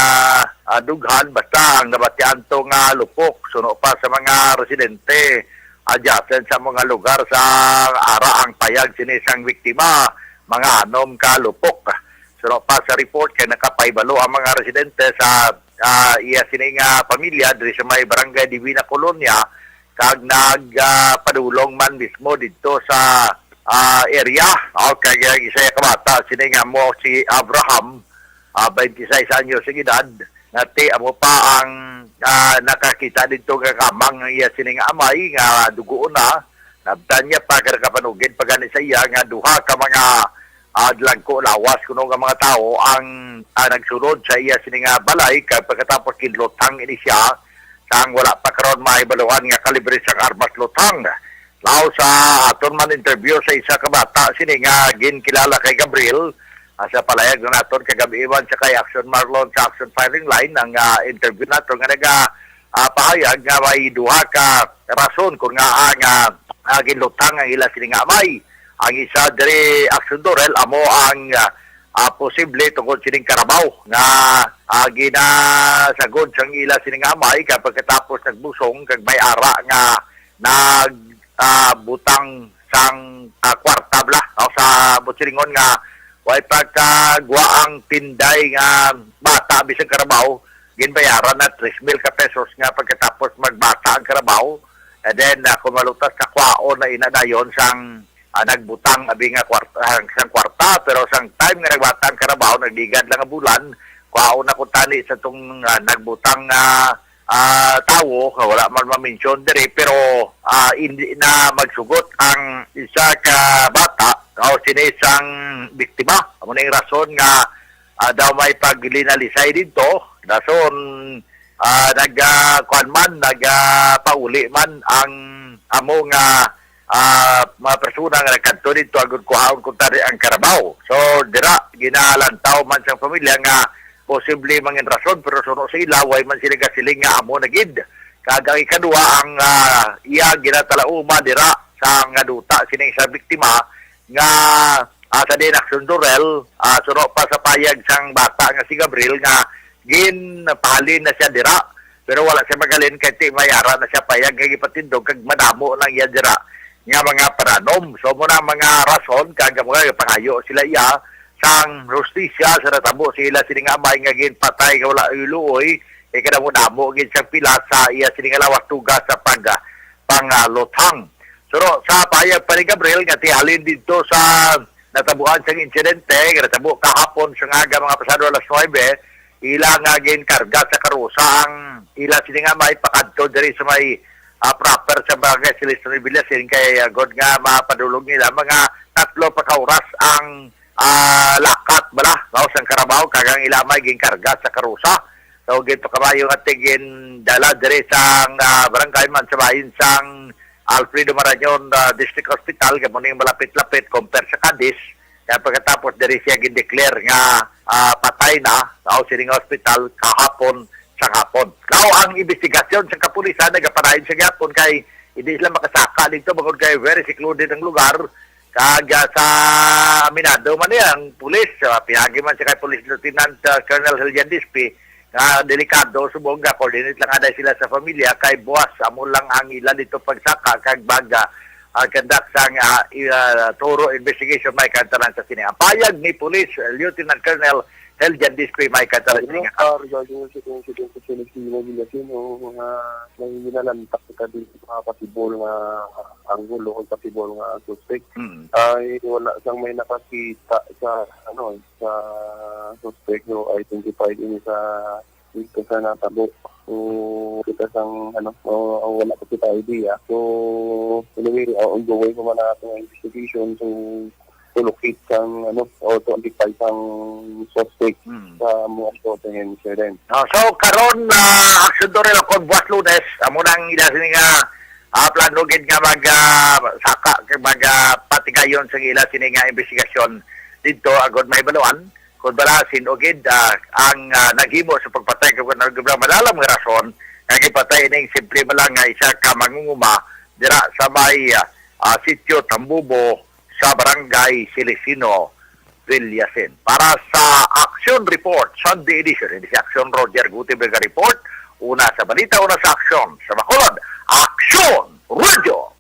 ah, dughan, basta ang nabatian to nga lupok, suno pa sa mga residente, adjacent sa mga lugar sa ara ang payag sini sang biktima, mga anom ka lupok. Suno pa sa report kay nakapahibalo ang mga residente sa, ah, iya sini nga pamilya diri sa may Barangay Divina Colonia, kag nag, ah, padulong man mismo didto sa, ah, area. O, kag, ah, isa ka bata sini nga mo si Abraham, ah, twenty-six anyos ang edad, nga ti amo pa ang, ah, nakakita didto nga kamang nga iya sini nga amay nga dugo na. Nabtan niya pa, kag nakapanugid pa gani sa iya nga duha ka mga, ah, dalagko lawas kuno nga mga tawo ang, ah, nagsulod sa iya sini nga balay, kag pagkatapos ginluthang ini siya sang wala pa karon mahibaluan nga kalibre sang armas luthang. Law sa aton man interview sa isa ka bata sini nga ginkilala kay Gabriel, ah, sa palayag na naton kagabi man sa kay Action Marlon sa Action Firing Line ang, ah, interview nato nga naga, ah, pahayag nga may duha ka rason kung nga ang, ah, ah, ginluthang ang ila sini nga amay. Ang isa diri, Action Dorel, amo ang, ah, ah, posible tungod sining karabaw nga, ah, ginasagod sang ila sining amay, kag pagkatapos nagbusong kag may ara nga nag, ah, butang sang, ah, kwarta bala, o sa busilingon nga way pagkagwa ang tinday nga bata bisan karabaw, ginbayaran na tres mil ka pesos nga pagkatapos magbata ang karabaw, and then, ah, kung malutas na kwaon na ina dayon sang, ah, nagbutang abi nga kwarta, sang kwarta, pero sang time nga nagbata ang karabaw, nagligad lang nga bulan, kwaon na ko tani sa tong, ah, nagbutang nga, ah, tawo nga wala man ma-mention diri, pero, ah, hindi na magsugot ang isa ka bata o sini sang biktima. Amo na yung rason nga, ah, daw may paglinalisay didto. Dason, ah, nag, ah, kuwan man, nag, ah, pauli man ang amo nga, ah, mga persona nga nagkadto didto agud kuhaon kuntari ang karabaw. So, dira, ginalantaw man sang pamilya nga posible mangin rason, pero suno sa ila, way man sila gasiling nga amo na gid. Kag ang ikadua, ang, ah, iya ginatalauman dira sa nga duta sining sa biktima nga, ah, sa din Action Dorel, ah, suno pa sa payag sang bata nga si Gabriel nga ginpahalin na siya dira, pero wala siya magalin kay ti may ara na siya payag nga gipatindog kag madamo nang iya dira nga mga paranom. So, mo na ang mga rason kag mga pangayo sila iya sang hustisya sa natabo sa ila sini nga amay nga ginpatay nga wala iluoy, kay kadamo-damo gid siyang pila sa iya sini nga lawas tuga sa pag, ah, pangaluthang. Pero sa payag pa ni Gabriel nga tihalin didto sa natabuan sang insidente nga natabo kahapon sa nga aga mga pasado alas nuebe, ila nga ginkarga sa karusa ang ila sini nga may pakadto diri sa may, ah, proper sa barangay Celestino Villasin kay agod nga mapadulog nila mga tatlo pa ka oras ang, ah, lakat bala, no, sang karabaw kag ang ila may ginkarga sa karusa. So, ginpakamayo nga tigin dala diri sang, ah, barangay man sa bahin sang Alfredo Marañon, ah, District Hospital, kamo ning malapit-lapit compare sa Cadiz. Kaya pagkatapos diri siya gindeclare nga, ah, patay na, no, sining hospital kahapon sa hapon. Now, ang investigasyon sa kapulisan nagapadayon sa gihapon kay hindi sila makasaka dito bangod kay very secluded ang lugar. Kag, ah, sa aminado man niya ang pulis, ah, piyagi man siya kay Police Lieutenant, ah, Colonel Helian Dispe, nga delikado subong nga coordinate lang anay sila sa pamilya kay buwas amo lang ang ila dito pagsaka kag baga, ah, conduct sang, ah, i-, ah, thorough investigation may kantanan sa sini. Ang payag ni Police Lieutenant Colonel Helian Dispe may kantanan sa Ano, sini. Ah, regarding sa incident sa Celestino Villasin, o mga may nilalantak kita din sa mga possible nga angulo o possible nga suspect. Mm. Ay, wala sang may nakakita sa, ano, sa suspect, so identified ini sa dito sa natabo. So, kita sang, ano, o, o wala pa kita idea. So, anyway, uh, ongoing pa man ang atong investigation. So, to locate sang, ano, o to identify sang suspect Hmm. sa mga ito sa incident. Ah, so, karon, ah, Action Dorel, kung buwas Lunes, amo nang ila sini nga, ah, plano gid nga mag, ah, saka, mag, ah, patigayon sa ila sini nga investigasyon dito, agod may baluan. Kung bala, sin-o gid, ah, ang, ah, naghimo sa pagpatay kag kung ano gid ang malalam nga rason nga gipatay ning simple man lang nga isa ka mangunguma dira sa may, ah, ah, sitio Tambubo sa barangay Silisino. Villasin. Para sa Action Report, Sunday edition, hindi si Action Roger Gutierrez report. Una sa balita, una sa aksyon. Sa Bacolod, Action Radio!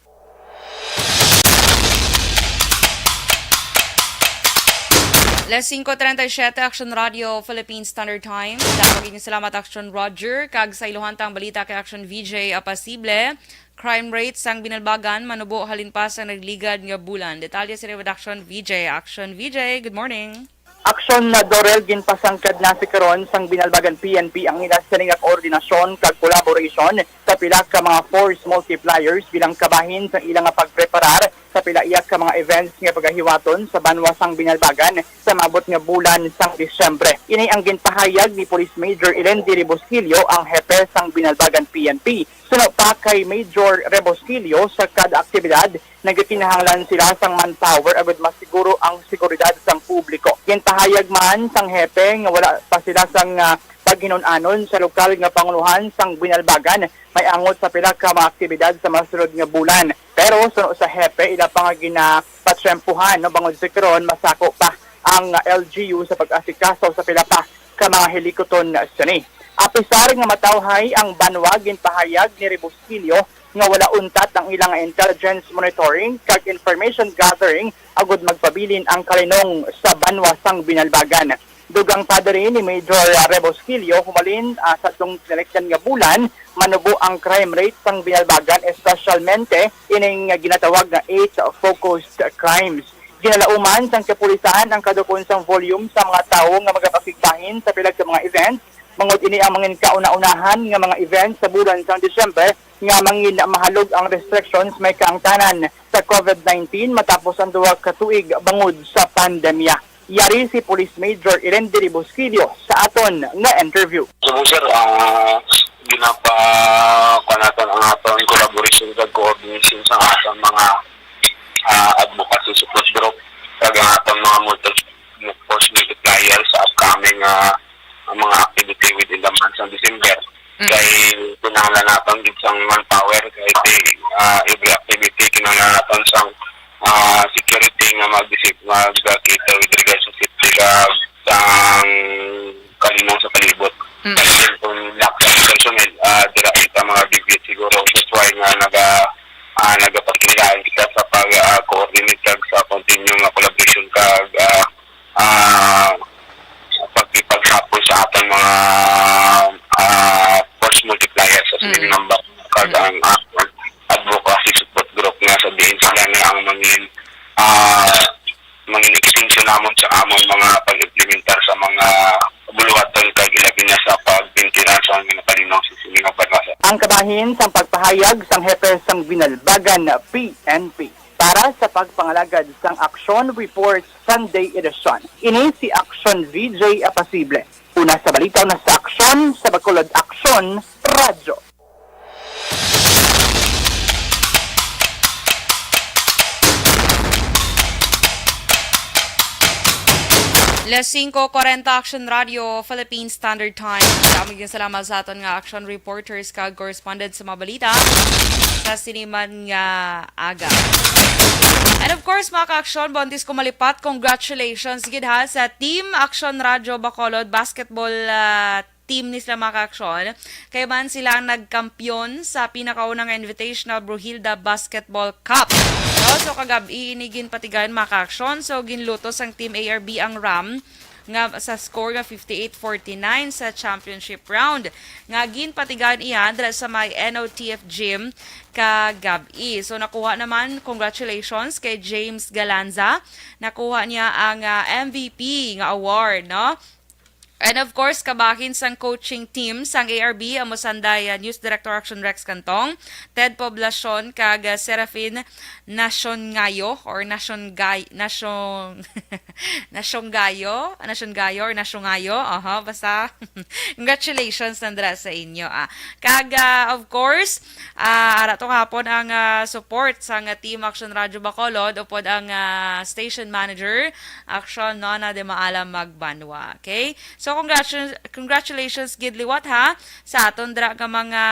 Las singko treinta y siete, Action Radio Philippine Standard Time. Dako gid nga salamat, Action Roger. Kag sa iluhantang balita kay Action V J Apasible, crime rate sang Binalbagan manubo halin pa sa nagligad nga bulan. Detalye sa Redaction V J. Action V J, good morning. Aksyon na, Dorel, ginpasangkad na si karon sang Binalbagan P N P ang ila sini nga koordinasyon kag collaboration sa pila ka mga force multipliers bilang kabahin sa ila nga pagpreparar sa pila iya ka mga events nga pagahiwaton sa banwa sang Binalbagan sa maabot nga bulan sang Disyembre. Ini ang ginpahayag ni Police Major Elendi Rebosquillo, ang hepe sang Binalbagan P N P. Suno pa kay Major Rebosquillo, sa kada aktibidad, nagakinahanglan sila sang manpower agud masiguro ang seguridad sang publiko. Ginpahayag man sang hepe nga wala pa sila sang, ah, paghinun-anon sa lokal nga pangulohan sang Binalbagan may angot sa pila ka mga aktibidad sa masunod nga bulan. Pero suno sa hepe, ila pa nga ginapatyempohan, no, bangod sa karon masako pa ang L G U sa pag-asikaso sa pila pa ka mga hilikuton sini. Apisar nga matawhay ang banwa, ginpahayag ni Rebusquillo nga wala untat ang ilang intelligence monitoring kag information gathering agud magpabilin ang kalinong sa banwa sang Binalbagan. Dugang pa diri ni Major, ah, Rebosquillo, humalin, ah, sa atong tinalikdan nga bulan, manubo ang crime rate sang Binalbagan, espesyalmente ining ginatawag nga eight focused crimes. Ginalauman sang kapulisan ang kadukon sang volume sa mga tawo nga magapakigbahin sa pila ka mga events, bangod ini ang mangin kauna-unahan nga mga events sa bulan sang Disyembre nga mangin mahalog ang restrictions may kaangtanan sa covid nineteen matapos ang duha ka tuig bangod sa pandemya. Yari si Police Major Iren Diri Busquillo sa aton nga interview. So, sir, ah, ginapa-, kuwan naton ang aton collaboration kag coordination sa aton mga, ah, advocacy support group kag ang aton mga multi-, force multiplier sa upcoming, ah, ang mga activity within the month sa December. Mm. Kay kinahanglan naton gid sang manpower kay, ah, every activity kinahanglan naton sang, ah, security nga mag-, mag-cater with regards sa safety kag sang kalinong sa palibot. Mm. Kay kung lack of personnel, ah, dira kita mga deviate siguro. That's why nga naga-, ah, nagapagkinalaan kita sa pag, ah, coordinate kag sa continue nga collaboration kag, ah, ah, pag-, pagsapol sa aton mga, ah, force multiplier sa Mm. Silingamban kag Mm. ang, ah, advocacy support group nga sa diin sila na ang mangin, ah, mangin extension namon sa amon mga pag-implementar sa mga buluhaton kag ilabi na sa pag-maintenance sa mga kalinong sa Silingamban. Ang kabahin sang pagpahayag sang hepe sang Binalbagan P N P. Para sa pagpangalagad sang Action Report Sunday Edition, ini si Action V J Apasible. Una sa balita, una sa aksyon, sa Bacolod Aksyon, Radyo. Las singko kwarenta, Action Radio, Philippine Standard Time. Damo gyud salamat sa aton nga action reporters kag correspondent sa mga balita sa siniman nga aga. And of course, mga ka-aksyon, buntis ko malipat, congratulations gid ha sa Team Action Radio Bacolod Basketball, ah, team ni sila, mga ka-aksyon. Kay man sila ang nagkampiyon sa pinakauna nga Invitational Bruhilda Basketball Cup. No? So, kagab-i ini ginpatigayon, mga ka-aksyon. So, ginluto sang Team A R B ang ram nga sa score nga fifty-eight forty-nine sa championship round nga ginpatigayon iya dira sa may N O T F gym kagab-i. So, nakuha naman, congratulations kay James Galanza. Nakuha niya ang, ah, M V P nga award, no? And of course, kabahin sang coaching team sang A R B, amo sanday, ah, News Director Action Rex Cantong, Ted Poblacion, kag, ah, Serafin Nacion Ngayo, or Nacion Gay-, Nacion, Nacion Gayo, Nacion Gayo, or Nacion Ngayo, aha, basta, congratulations nandra sa inyo, ah. Kag, ah, of course, ah, ara to hapon ang, ah, support sang, ah, Team Action Radio Bacolod, upod ang, ah, station manager, Action Nona de Maalam Magbanwa. Okay? So, congratulations, congratulations gid liwat ha sa aton dira nga mga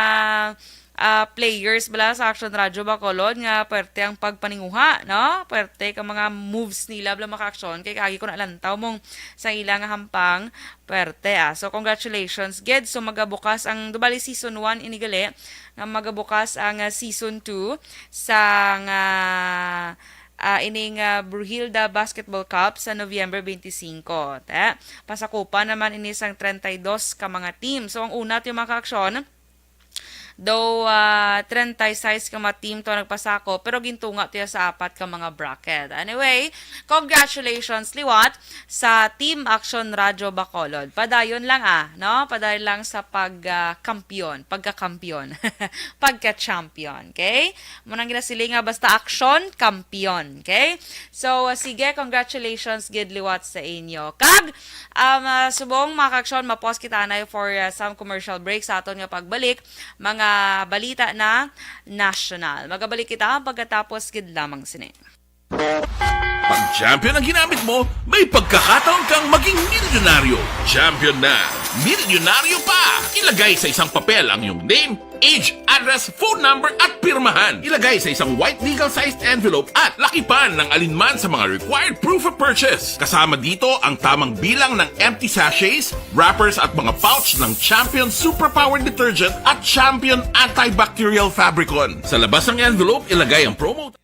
ah, players bala sa Aksyon Radyo Bacolod nga pwerte ang pagpaninguha, no? Pwerte ka mga moves nila bala, mga ka-aksyon, kay kaagi ko nalantaw mong sa ila nga hampang, pwerte, ah. So, congratulations, gid. So, magabukas ang, di bali, season one ini gali, nga magabukas ang, ah, season two sa nga, ah, ining, ah, Brujilda Basketball Cup sa November twenty-five. Te, pasakupan naman ini sang treinta y dos ka mga team. So, ang una, ti, mga ka-aksyon, though, ah, treinta y seis ka mga team to nagpasakop, pero gintunga to sa apat ka mga bracket. Anyway, congratulations liwat sa Team Aksyon Radyo Bacolod. Padayon lang, ah, no? Padayon lang sa pag, ah, kampiyon, pagkakampiyon, pagka-champion, okay? Mo nang ginasiling nga basta aksyon, kampiyon, okay? So, ah, sige, congratulations gid liwat sa inyo. Kag, um, ah, subong, mga ka-aksyon, mapos kita na for, ah, some commercial break sa aton nga pagbalik. Mga balita na national. Magabalik kita pagkatapos gid lamang sini. Pag champion ang ginamit mo, may pagkakataon kang maging milyonaryo. Champion na, milyonaryo pa! Ilagay sa isang papel ang iyong name, age, address, phone number, at pirmahan. Ilagay sa isang white legal-sized envelope at lakipan ng alinman sa mga required proof of purchase. Kasama dito ang tamang bilang ng empty sachets, wrappers, at mga pouch ng Champion Superpower Detergent at Champion Antibacterial Fabricon. Sa labas ng envelope, ilagay ang promo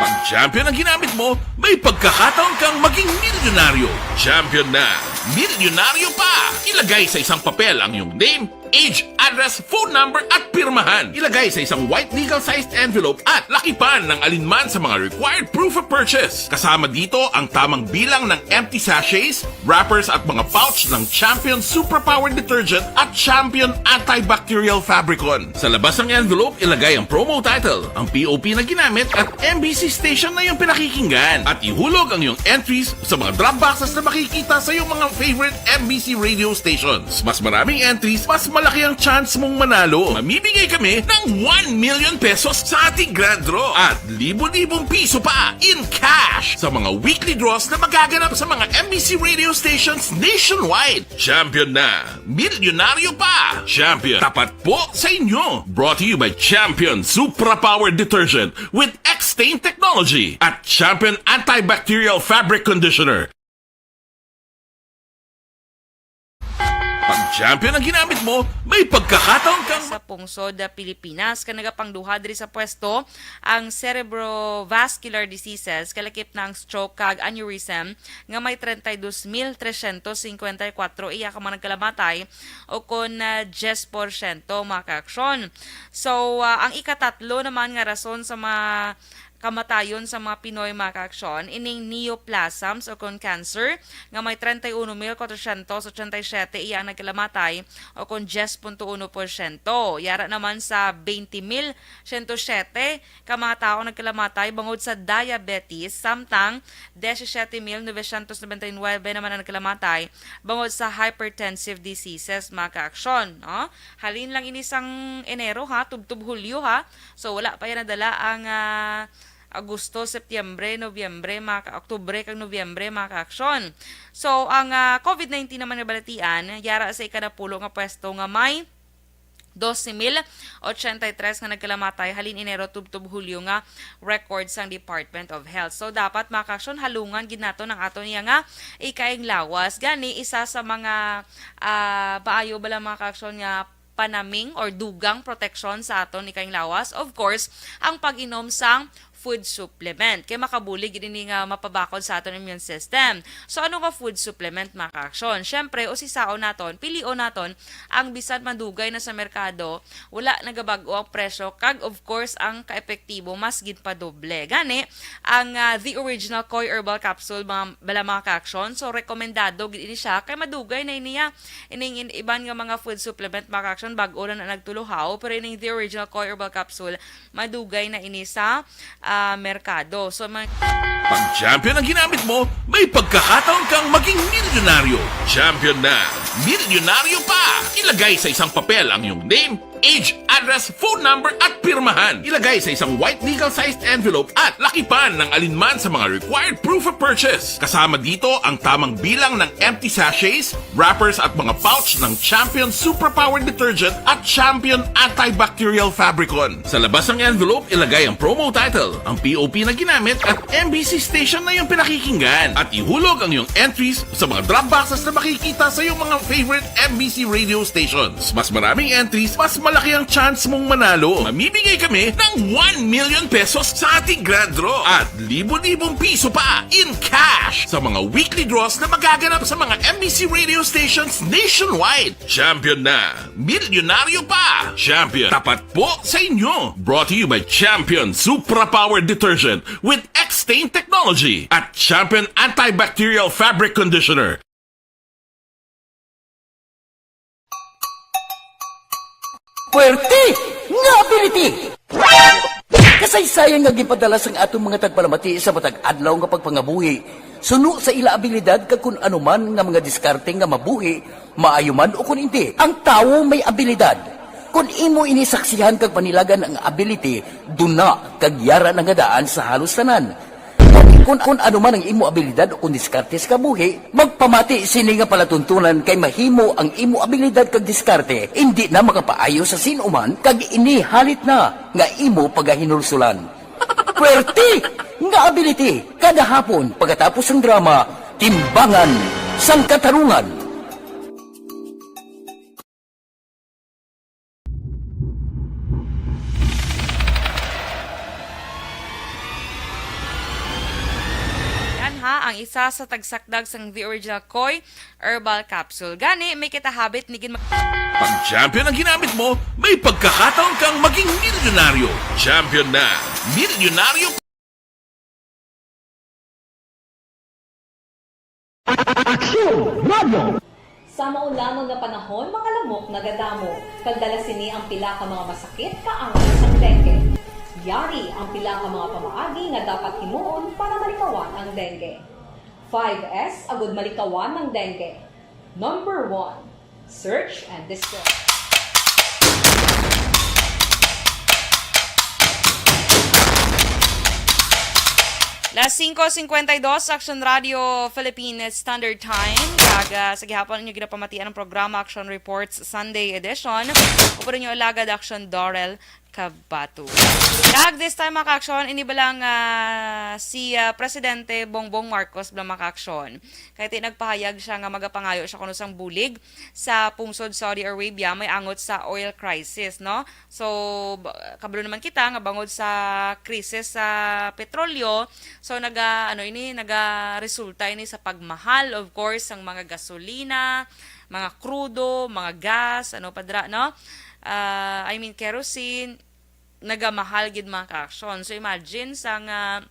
Pag champion ang ginamit mo, may pagkakataon kang maging milyonaryo. Champion na, milyonaryo pa! Ilagay sa isang papel ang iyong name, age, address, phone number, at pirmahan. Ilagay sa isang white legal-sized envelope at lakipan ng alinman sa mga required proof of purchase. Kasama dito ang tamang bilang ng empty sachets, wrappers, at mga pouch ng Champion Superpower Detergent at Champion Antibacterial Fabricon. Sa labas ng envelope, ilagay ang promo title, ang P O P na ginamit, at M B C station na iyong pinakikinggan. At ihulog ang iyong entries sa mga drop boxes na makikita sa iyong mga favorite M B C radio stations. Mas maraming entries, mas Malaki ang chance mong manalo. Mamimigay kami ng one million pesos sa ating grand draw at libo-libong piso pa in cash sa mga weekly draws na magaganap sa mga M B C radio stations nationwide. Champion na! Milyonaryo pa! Champion, tapat po sa inyo! Brought to you by Champion Supra Power Detergent with X-Stain Technology at Champion Antibacterial Fabric Conditioner. Pag Champion ang ginamit mo, may pagkakataon kang Sa pungsod, ah, Pilipinas, ka nagapangduha diri sa pwesto ang cerebrovascular diseases, kalakip na ang stroke kag aneurysm, nga may treinta y dos mil trescientos cincuenta y cuatro iya ka mga nagkalamatay, o kon, ah, diyes porsyento, mga kaaksyon. So, ah, ang ikatatlo naman nga rason sa mga kamatayon sa mga Pinoy, mga kaaksyon, ining neoplasms o kon cancer, nga may treinta y uno mil cuatrocientos ochenta y siete iya ang nagkalamatay, o kon diyes punto uno porsyento. Yara naman sa twenty mil siyento siyete ka mga tawo nagkalamatay bangod sa diabetes, samtang disisiete mil novecientos noventa y nuebe naman ang nagkalamatay bangod sa hypertensive diseases, mga kaaksyon, no? Halin lang ini sang Enero, ha, tubtob Hulyo, ha. So, wala pa yan nadala ang, ah, Agosto, Setyembre, Nobyembre, mga ka-, Oktubre, kag Nobyembre, mga kaaksyon. So, ang, ah, covid nineteen naman nga balatian, yara sa ikanapulo nga pwesto nga may doce mil ochenta y tres nga nagkalamatay halin Enero tubtob Hulyo nga record sang Department of Health. So, dapat, mga kaaksyon, halungan gid naton ang aton iya nga ikaing lawas. Gani, isa sa mga, ah, maayo bala, mga kaaksyon, nga panaming or dugang proteksyon sa aton ikaing lawas, of course, ang pag-inom sang food supplement. Kay makabulig gid ini nga mapabakod sa aton immune system. So, ano nga food supplement, mga kaaksyon? Syempre, usisaon naton, pilion naton ang bisan madugay na sa merkado, wala nagabag-o ang presyo, kag of course, ang kaepektibo mas gid pa doble. Gani, ang, ah, The Original Koi Herbal Capsule, mga, bala, mga kaaksyon. So, rekomendado gid ini siya kay madugay na ini, ah, ining in-, iban nga mga food supplement, mga kaaksyon, bag-o na na nagtuluhaw, pero ining The Original Koi Herbal Capsule, madugay na ini sa, ah, merkado. So, mga Pag Champion ang ginamit mo, may pagkakataon kang maging milyonaryo. Champion na, milyonaryo pa! Ilagay sa isang papel ang iyong name, age, address, phone number, at pirmahan. Ilagay sa isang white legal-sized envelope at lakipan ng alinman sa mga required proof of purchase. Kasama dito ang tamang bilang ng empty sachets, wrappers, at mga pouch ng Champion Superpower Detergent at Champion Antibacterial Fabricon. Sa labas ng envelope, ilagay ang promo title, ang P O P na ginamit, at M B C station na iyong pinakikinggan. At ihulog ang iyong entries sa mga drop boxes na makikita sa iyong mga favorite M B C radio stations. Mas maraming entries, mas malaki ang chance mong manalo. Mamimigay kami ng one million pesos sa ating grand draw at libo-libong piso pa in cash sa mga weekly draws na magaganap sa mga M B C radio stations nationwide. Champion na! Milyonaryo pa! Champion, tapat po sa inyo! Brought to you by Champion Supra Power Detergent with X-Stain Technology at Champion Antibacterial Fabric Conditioner. Puwerte nga ability! Kasaysayan nga ginpadala sang aton mga tagpalamati sa matag adlaw nga pagpangabuhi, suno sa ila abilidad kag kun ano man nga mga diskarte nga mabuhi, maayo man o kun indi. Ang tawo may abilidad. Kun imo ini saksihan kag panilagan ang ability, duna kag yara na nga daan sa halos tanan. Kun, kun ano man ang imo abilidad o kun diskarte sa kabuhi, magpamati sini nga palatuntunan kay mahimo ang imo abilidad kag diskarte indi na makapaayo sa sin-o man kag ini halit na nga imo pagahinulsulan. Puwerte nga ability kada hapon pagkatapos sang drama, Timbangan sang Katarungan. Yan ha, ang isa sa tagsakdag sang The Original Koi Herbal Capsule. Gani, may kita habit ni gin mag- Pag champion ang ginamit mo, may pagkakataon kang maging milyonaryo. Champion na! Milyonaryo! Aksyon! Radyo! Sa maulamang nga panahon, mga lamok nagadamo, kag dala sini ang pila ka mga masakit kaangay sang dengue. Yari ang pila ka mga pamaagi nga dapat himuon para malikawan ang dengue. Five S agud malikawan ang dengue. Number one, search and destroy. Las singko singkwenta y dos, Action Radio Philippine Standard Time. Kag, ah, sa gihapon ninyo ginapamatian ang programa Action Reports Sunday Edition. Upod ninyo alagad Action Dorel Kabato. Kag this time, mga ka-action, ini bala nga si, ah, Presidente Bongbong Marcos bala, mga ka-action. Kay ti nagpahayag siya nga magapangayo siya kuno sang bulig sa pungsod Saudi Arabia may angot sa oil crisis, no? So, ba-, kabalo naman kita nga bangod sa krisis sa petrolyo, so naga, ano ini, nagaresulta ini sa pagmahal, of course, ang mga gasolina, mga krudo, mga gas, ano pa dira, no? Ah, I mean, kerosene, nagamahal gid, mga ka-action. So, imagine sa nga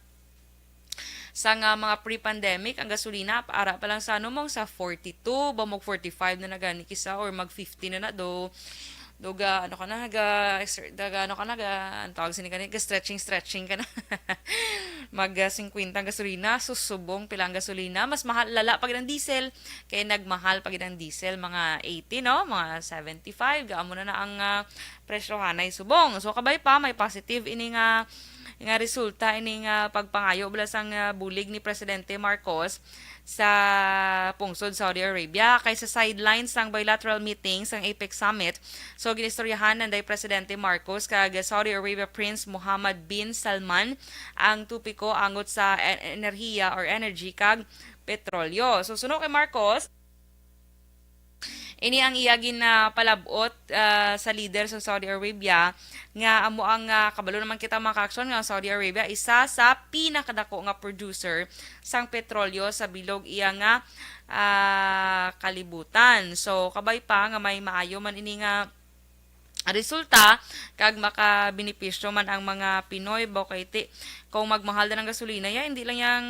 sa nga mga pre-pandemic, ang gasolina, ara pa lang sa, ano, mong sa forty-two, ba, mag forty-five na na gani kisa, or mag fifty na na, do, do ga, ano ka na, ga, exer-, ga, ga, ano ka na, ga, ang tawag sini gani, ga stretching, stretching ka na. Mag, ah, singkwenta ang gasolina, susubong pila ang gasolina, mas mahal, lala pa gid ang diesel, kay nagmahal pa gid ang diesel, mga eighty, no? Mga seventy-five, ga, amo na na ang, ah, presyohanay subong. So, kabay pa, may positive ini nga nga resulta ini nga pagpangayo bala sang, ah, bulig ni Presidente Marcos sa pungsod Saudi Arabia. Kay sa sideline sang bilateral meeting sang APEC Summit, so ginistoryahan nanday Presidente Marcos kag Saudi Arabia Prince Mohammed bin Salman ang topiko angot sa e-, enerhiya or energy kag petrolyo. So, suno kay Marcos, ini ang iya ginapalab-ot, ah, sa leader sa Saudi Arabia nga amo ang, ah, kabalo naman kita, mga ka-action, nga ang Saudi Arabia isa sa pinakadako nga producer sang petrolyo sa bilog iya nga, ah, kalibutan. So, kabay pa nga may maayo man ini nga resulta kag makabenepisyo man ang mga Pinoy, ba, kay ti kung magmahal na ang gasolina, ya, hindi lang yang,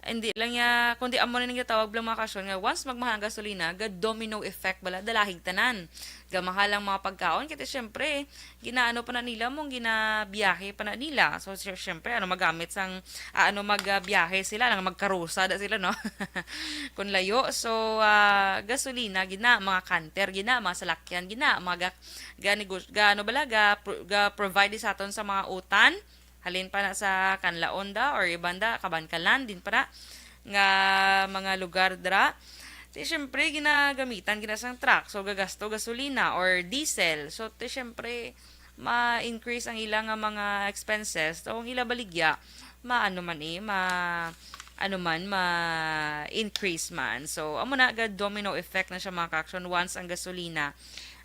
hindi lang ya, kundi amo na ning gitawag lang, mga ka-action, nga once magmahal ang gasolina, ga domino effect bala, dalahig tanan. Gamahal ang mga pagkaon, kay ti syempre, ginaano pa na nila, mong ginabiyahe pa na nila. So, sy-, syempre, ano, magamit sang, ah, ano, magbiyahe sila, lang magkarusa da sila, no? Kung layo. So, ah, gasolina, gina, mga canter, gina, mga salakyan, gina, mga ga, ga, negos-, ga, ano bala, ga, pro-, ga provide sa aton sa mga utan. Halin pa na sa kanlaon da or iban da, kabankalan, din pa na nga mga lugar dra. Ti, syempre, ginagamitan gina sang truck. So, gagasto gasolina or diesel. So, ti, syempre, ma-increase ang ila nga mga expenses. So, ang ila baligya, maano man eh, ma-, ano man, ma-increase man. So, amo na, ga domino effect na siya, mga ka-action, once ang gasolina,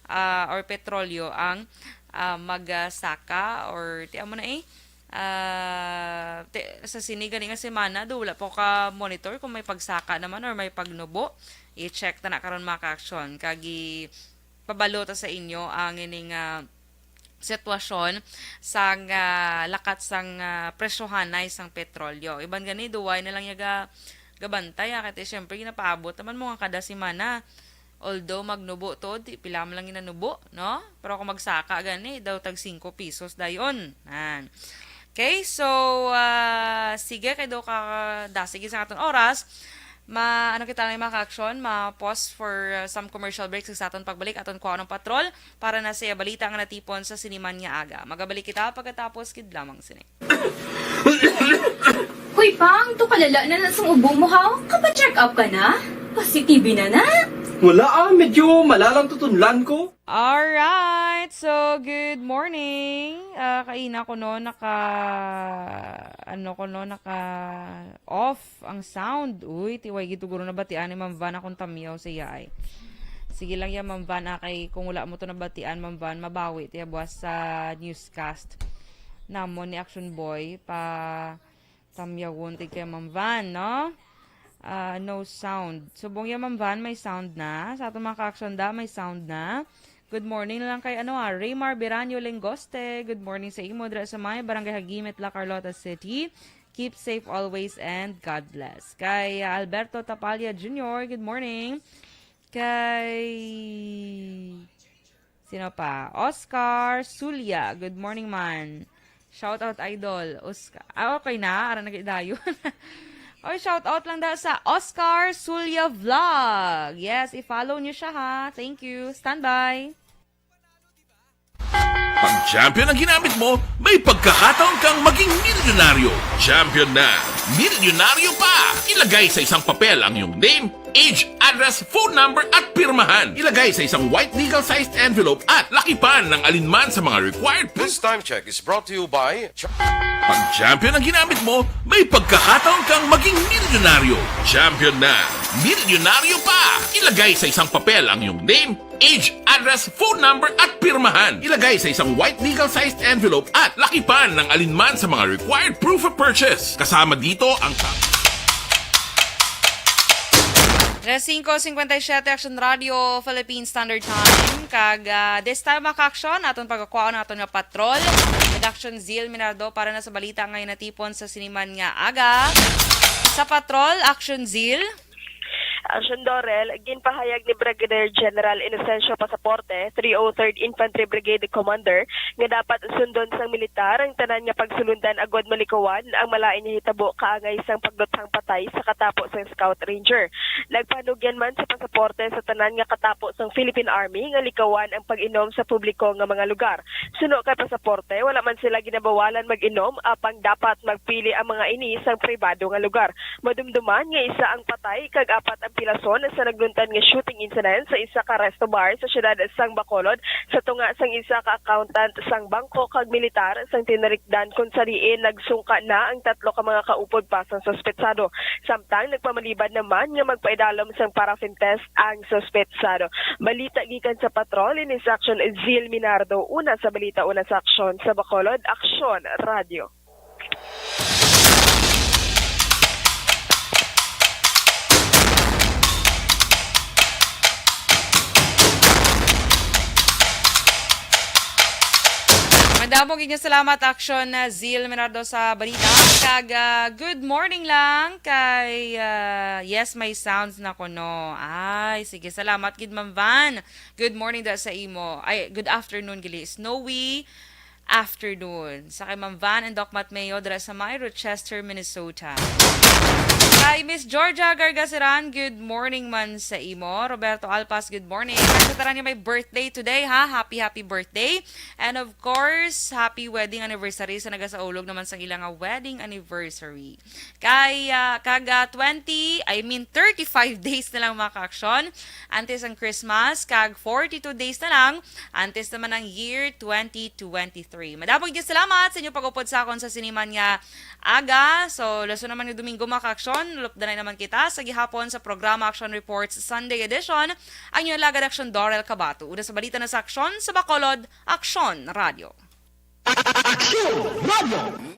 ah, or petrolyo ang, ah, magsaka or ti amo na eh, ah, ti-, sa sini gani nga semana, do, wala po ka monitor kung may pagsaka naman or may pagnubo. I-check ta na karon, mga ka-action. Kag i-, pabalo ta sa inyo ang ining, ah, sitwasyon sang, ah, lakat sang, ah, presyohanay sang petrolyo. Iban gani, duway na lang ya ga-, gabantay, ah, kay ti, syempre, ginapaabot naman mo nga kada semana. Although magnubo to, di pila man lang ginanubo, no? Pero kung magsaka gani, daw tag singko pesos dayon. Nan. Okay, so, ah, sige, kay daw ka dasig sa aton oras. Ma, ano kita na, mga ka-action, ma-pause for, uh, some commercial breaks sa aton pagbalik, aton kuha ng patrol para na sa balita nga natipon sa siniman nga aga. Magabalik kita pagkatapos gid lamang sini. Hoy, Pang, to kalala na na sang ubo mo, ha? Kapa-check up ka na? Positibe na na? Wala, ah, medyo malalang tutunlan ko. Alright, so good morning. Ah, kaina ko no, naka, ano ko no, naka off ang sound. Uy, tiway gid guro nabatian ni Ma'am Van akong tamiyaw sa iya ay. Sige lang ya, Ma'am Van, ah, kay kung wala mo to nabatian, Ma'am Van, mabawi tiya buwas sa newscast namon ni Action Boy pa tamyawon ti kay Ma'am Van, no? Ah, no sound. Subong ya, Ma'am Van, may sound na. Sa aton mga ka-action da, may sound na. Good morning na lang kay, ano, ah, Raymar Biranyo Lengoste. Good morning sa imo dira sa may Barangay Hagimit, La Carlota City. Keep safe always and God bless. Kay, ah, Alberto Tapalla Junior, good morning. Kay, sino pa? Oscar Sulia, good morning man. Shout out, idol. Oscar. Ah, okay na. Ara na gid dayon. Oy, shout out lang daw sa Oscar Sulia Vlog. Yes, i-follow niyo siya, ha. Thank you. Standby. Pag champion ang ginamit mo, may pagkakataon kang maging Milyonaryo, champion na, milyonaryo pa! Ilagay sa isang papel ang iyong name, age, address, phone number at pirmahan. Ilagay sa isang white legal-sized envelope at lakipan ng alinman sa mga required proof. This time check is brought to you by Ch- Pag champion ang ginamit mo, may pagkakataon kang maging milyonaryo. Champion na, milyonaryo pa! Ilagay sa isang papel ang iyong name, age, address, phone number at pirmahan. Ilagay sa isang white legal-sized envelope at lakipan ng alinman sa mga required proof of purchase. Kasama dito ang ta- Alas singko singkwenta y siyete, Action Radio, Philippine Standard Time. Kag, ah, this time, mga ka-action, aton pagkakwaon ang aton nga patrol. Kag Action Zil Minardo para na sa balita nga natipon sa siniman nga aga. Sa patrol, Action Zil. Action Dorel, ginpahayag ni Brigadier General Inocencio Pasaporte, three oh third Infantry Brigade Commander, nga dapat sundon sang militar ang tanan nga pagsulundan agod malikawan ang malain nga hitabo kaangay sang pagduthang patay sa katapo sang Scout Ranger. Nagpahanugyan man si Pasaporte sa tanan nga katapo sang Philippine Army nga likawan ang pag-inom sa publiko nga mga lugar. Suno kay Pasaporte, wala man sila ginabawalan mag-inom, apang dapat magpili ang mga ini sang pribado nga lugar. Madumduman nga isa ang patay kag apat ang pilason sa nagluntan nga shooting incident sa isa ka resto bar sa siyudad sang Bacolod, sa tunga sang isa ka accountant sang bangko kag militar sang tinarikdan, kung sa diin nagsungka na ang tatlo ka mga kaupod pa sang suspetsado. Samtang nagpamalibad naman nga magpaidalom sang paraffin test ang suspetsado. Balita gikan sa patrol, ini si Action Zil Minardo, una sa balita, una sa aksyon sa Bacolod, Aksyon Radio. Madamo gid nga salamat, Action, uh, Zil Minardo, sa balita. Kag, uh, good morning lang kay, uh, yes, may sounds na kuno. Ay, sige, salamat gid, Ma'am Van. Good morning da sa imo. Ay, good afternoon, gali. Snowy afternoon. Sa kay Ma'am Van and Doc Matmeo dira sa may Rochester, Minnesota. Kay Miss Georgia Gargaseran, good morning man sa imo. Roberto Alpas, good morning. Kag sa tanan nga may birthday today, ha? Happy, happy birthday. And of course, happy wedding anniversary sa nagasaulog naman sang ila nga wedding anniversary. Kay, ah, kag, ah, twenty, I mean, thirty-five days na lang, mga ka-aksyon, antes ang Christmas, kag forty-two days na lang antes naman ang year twenty twenty-three. Madamo gid salamat sa inyo pag-upod sa akon sa siniman nga aga. So, laso naman nga Domingo, mga ka-aksyon, lupdanay naman kita sa gihapon sa programa Action Reports Sunday Edition. Ang inyong alagad, Aksyon, Dorel Cabato. Una sa balita na sa Aksyon sa Bacolod, Aksyon Radio. Aksyon Radio.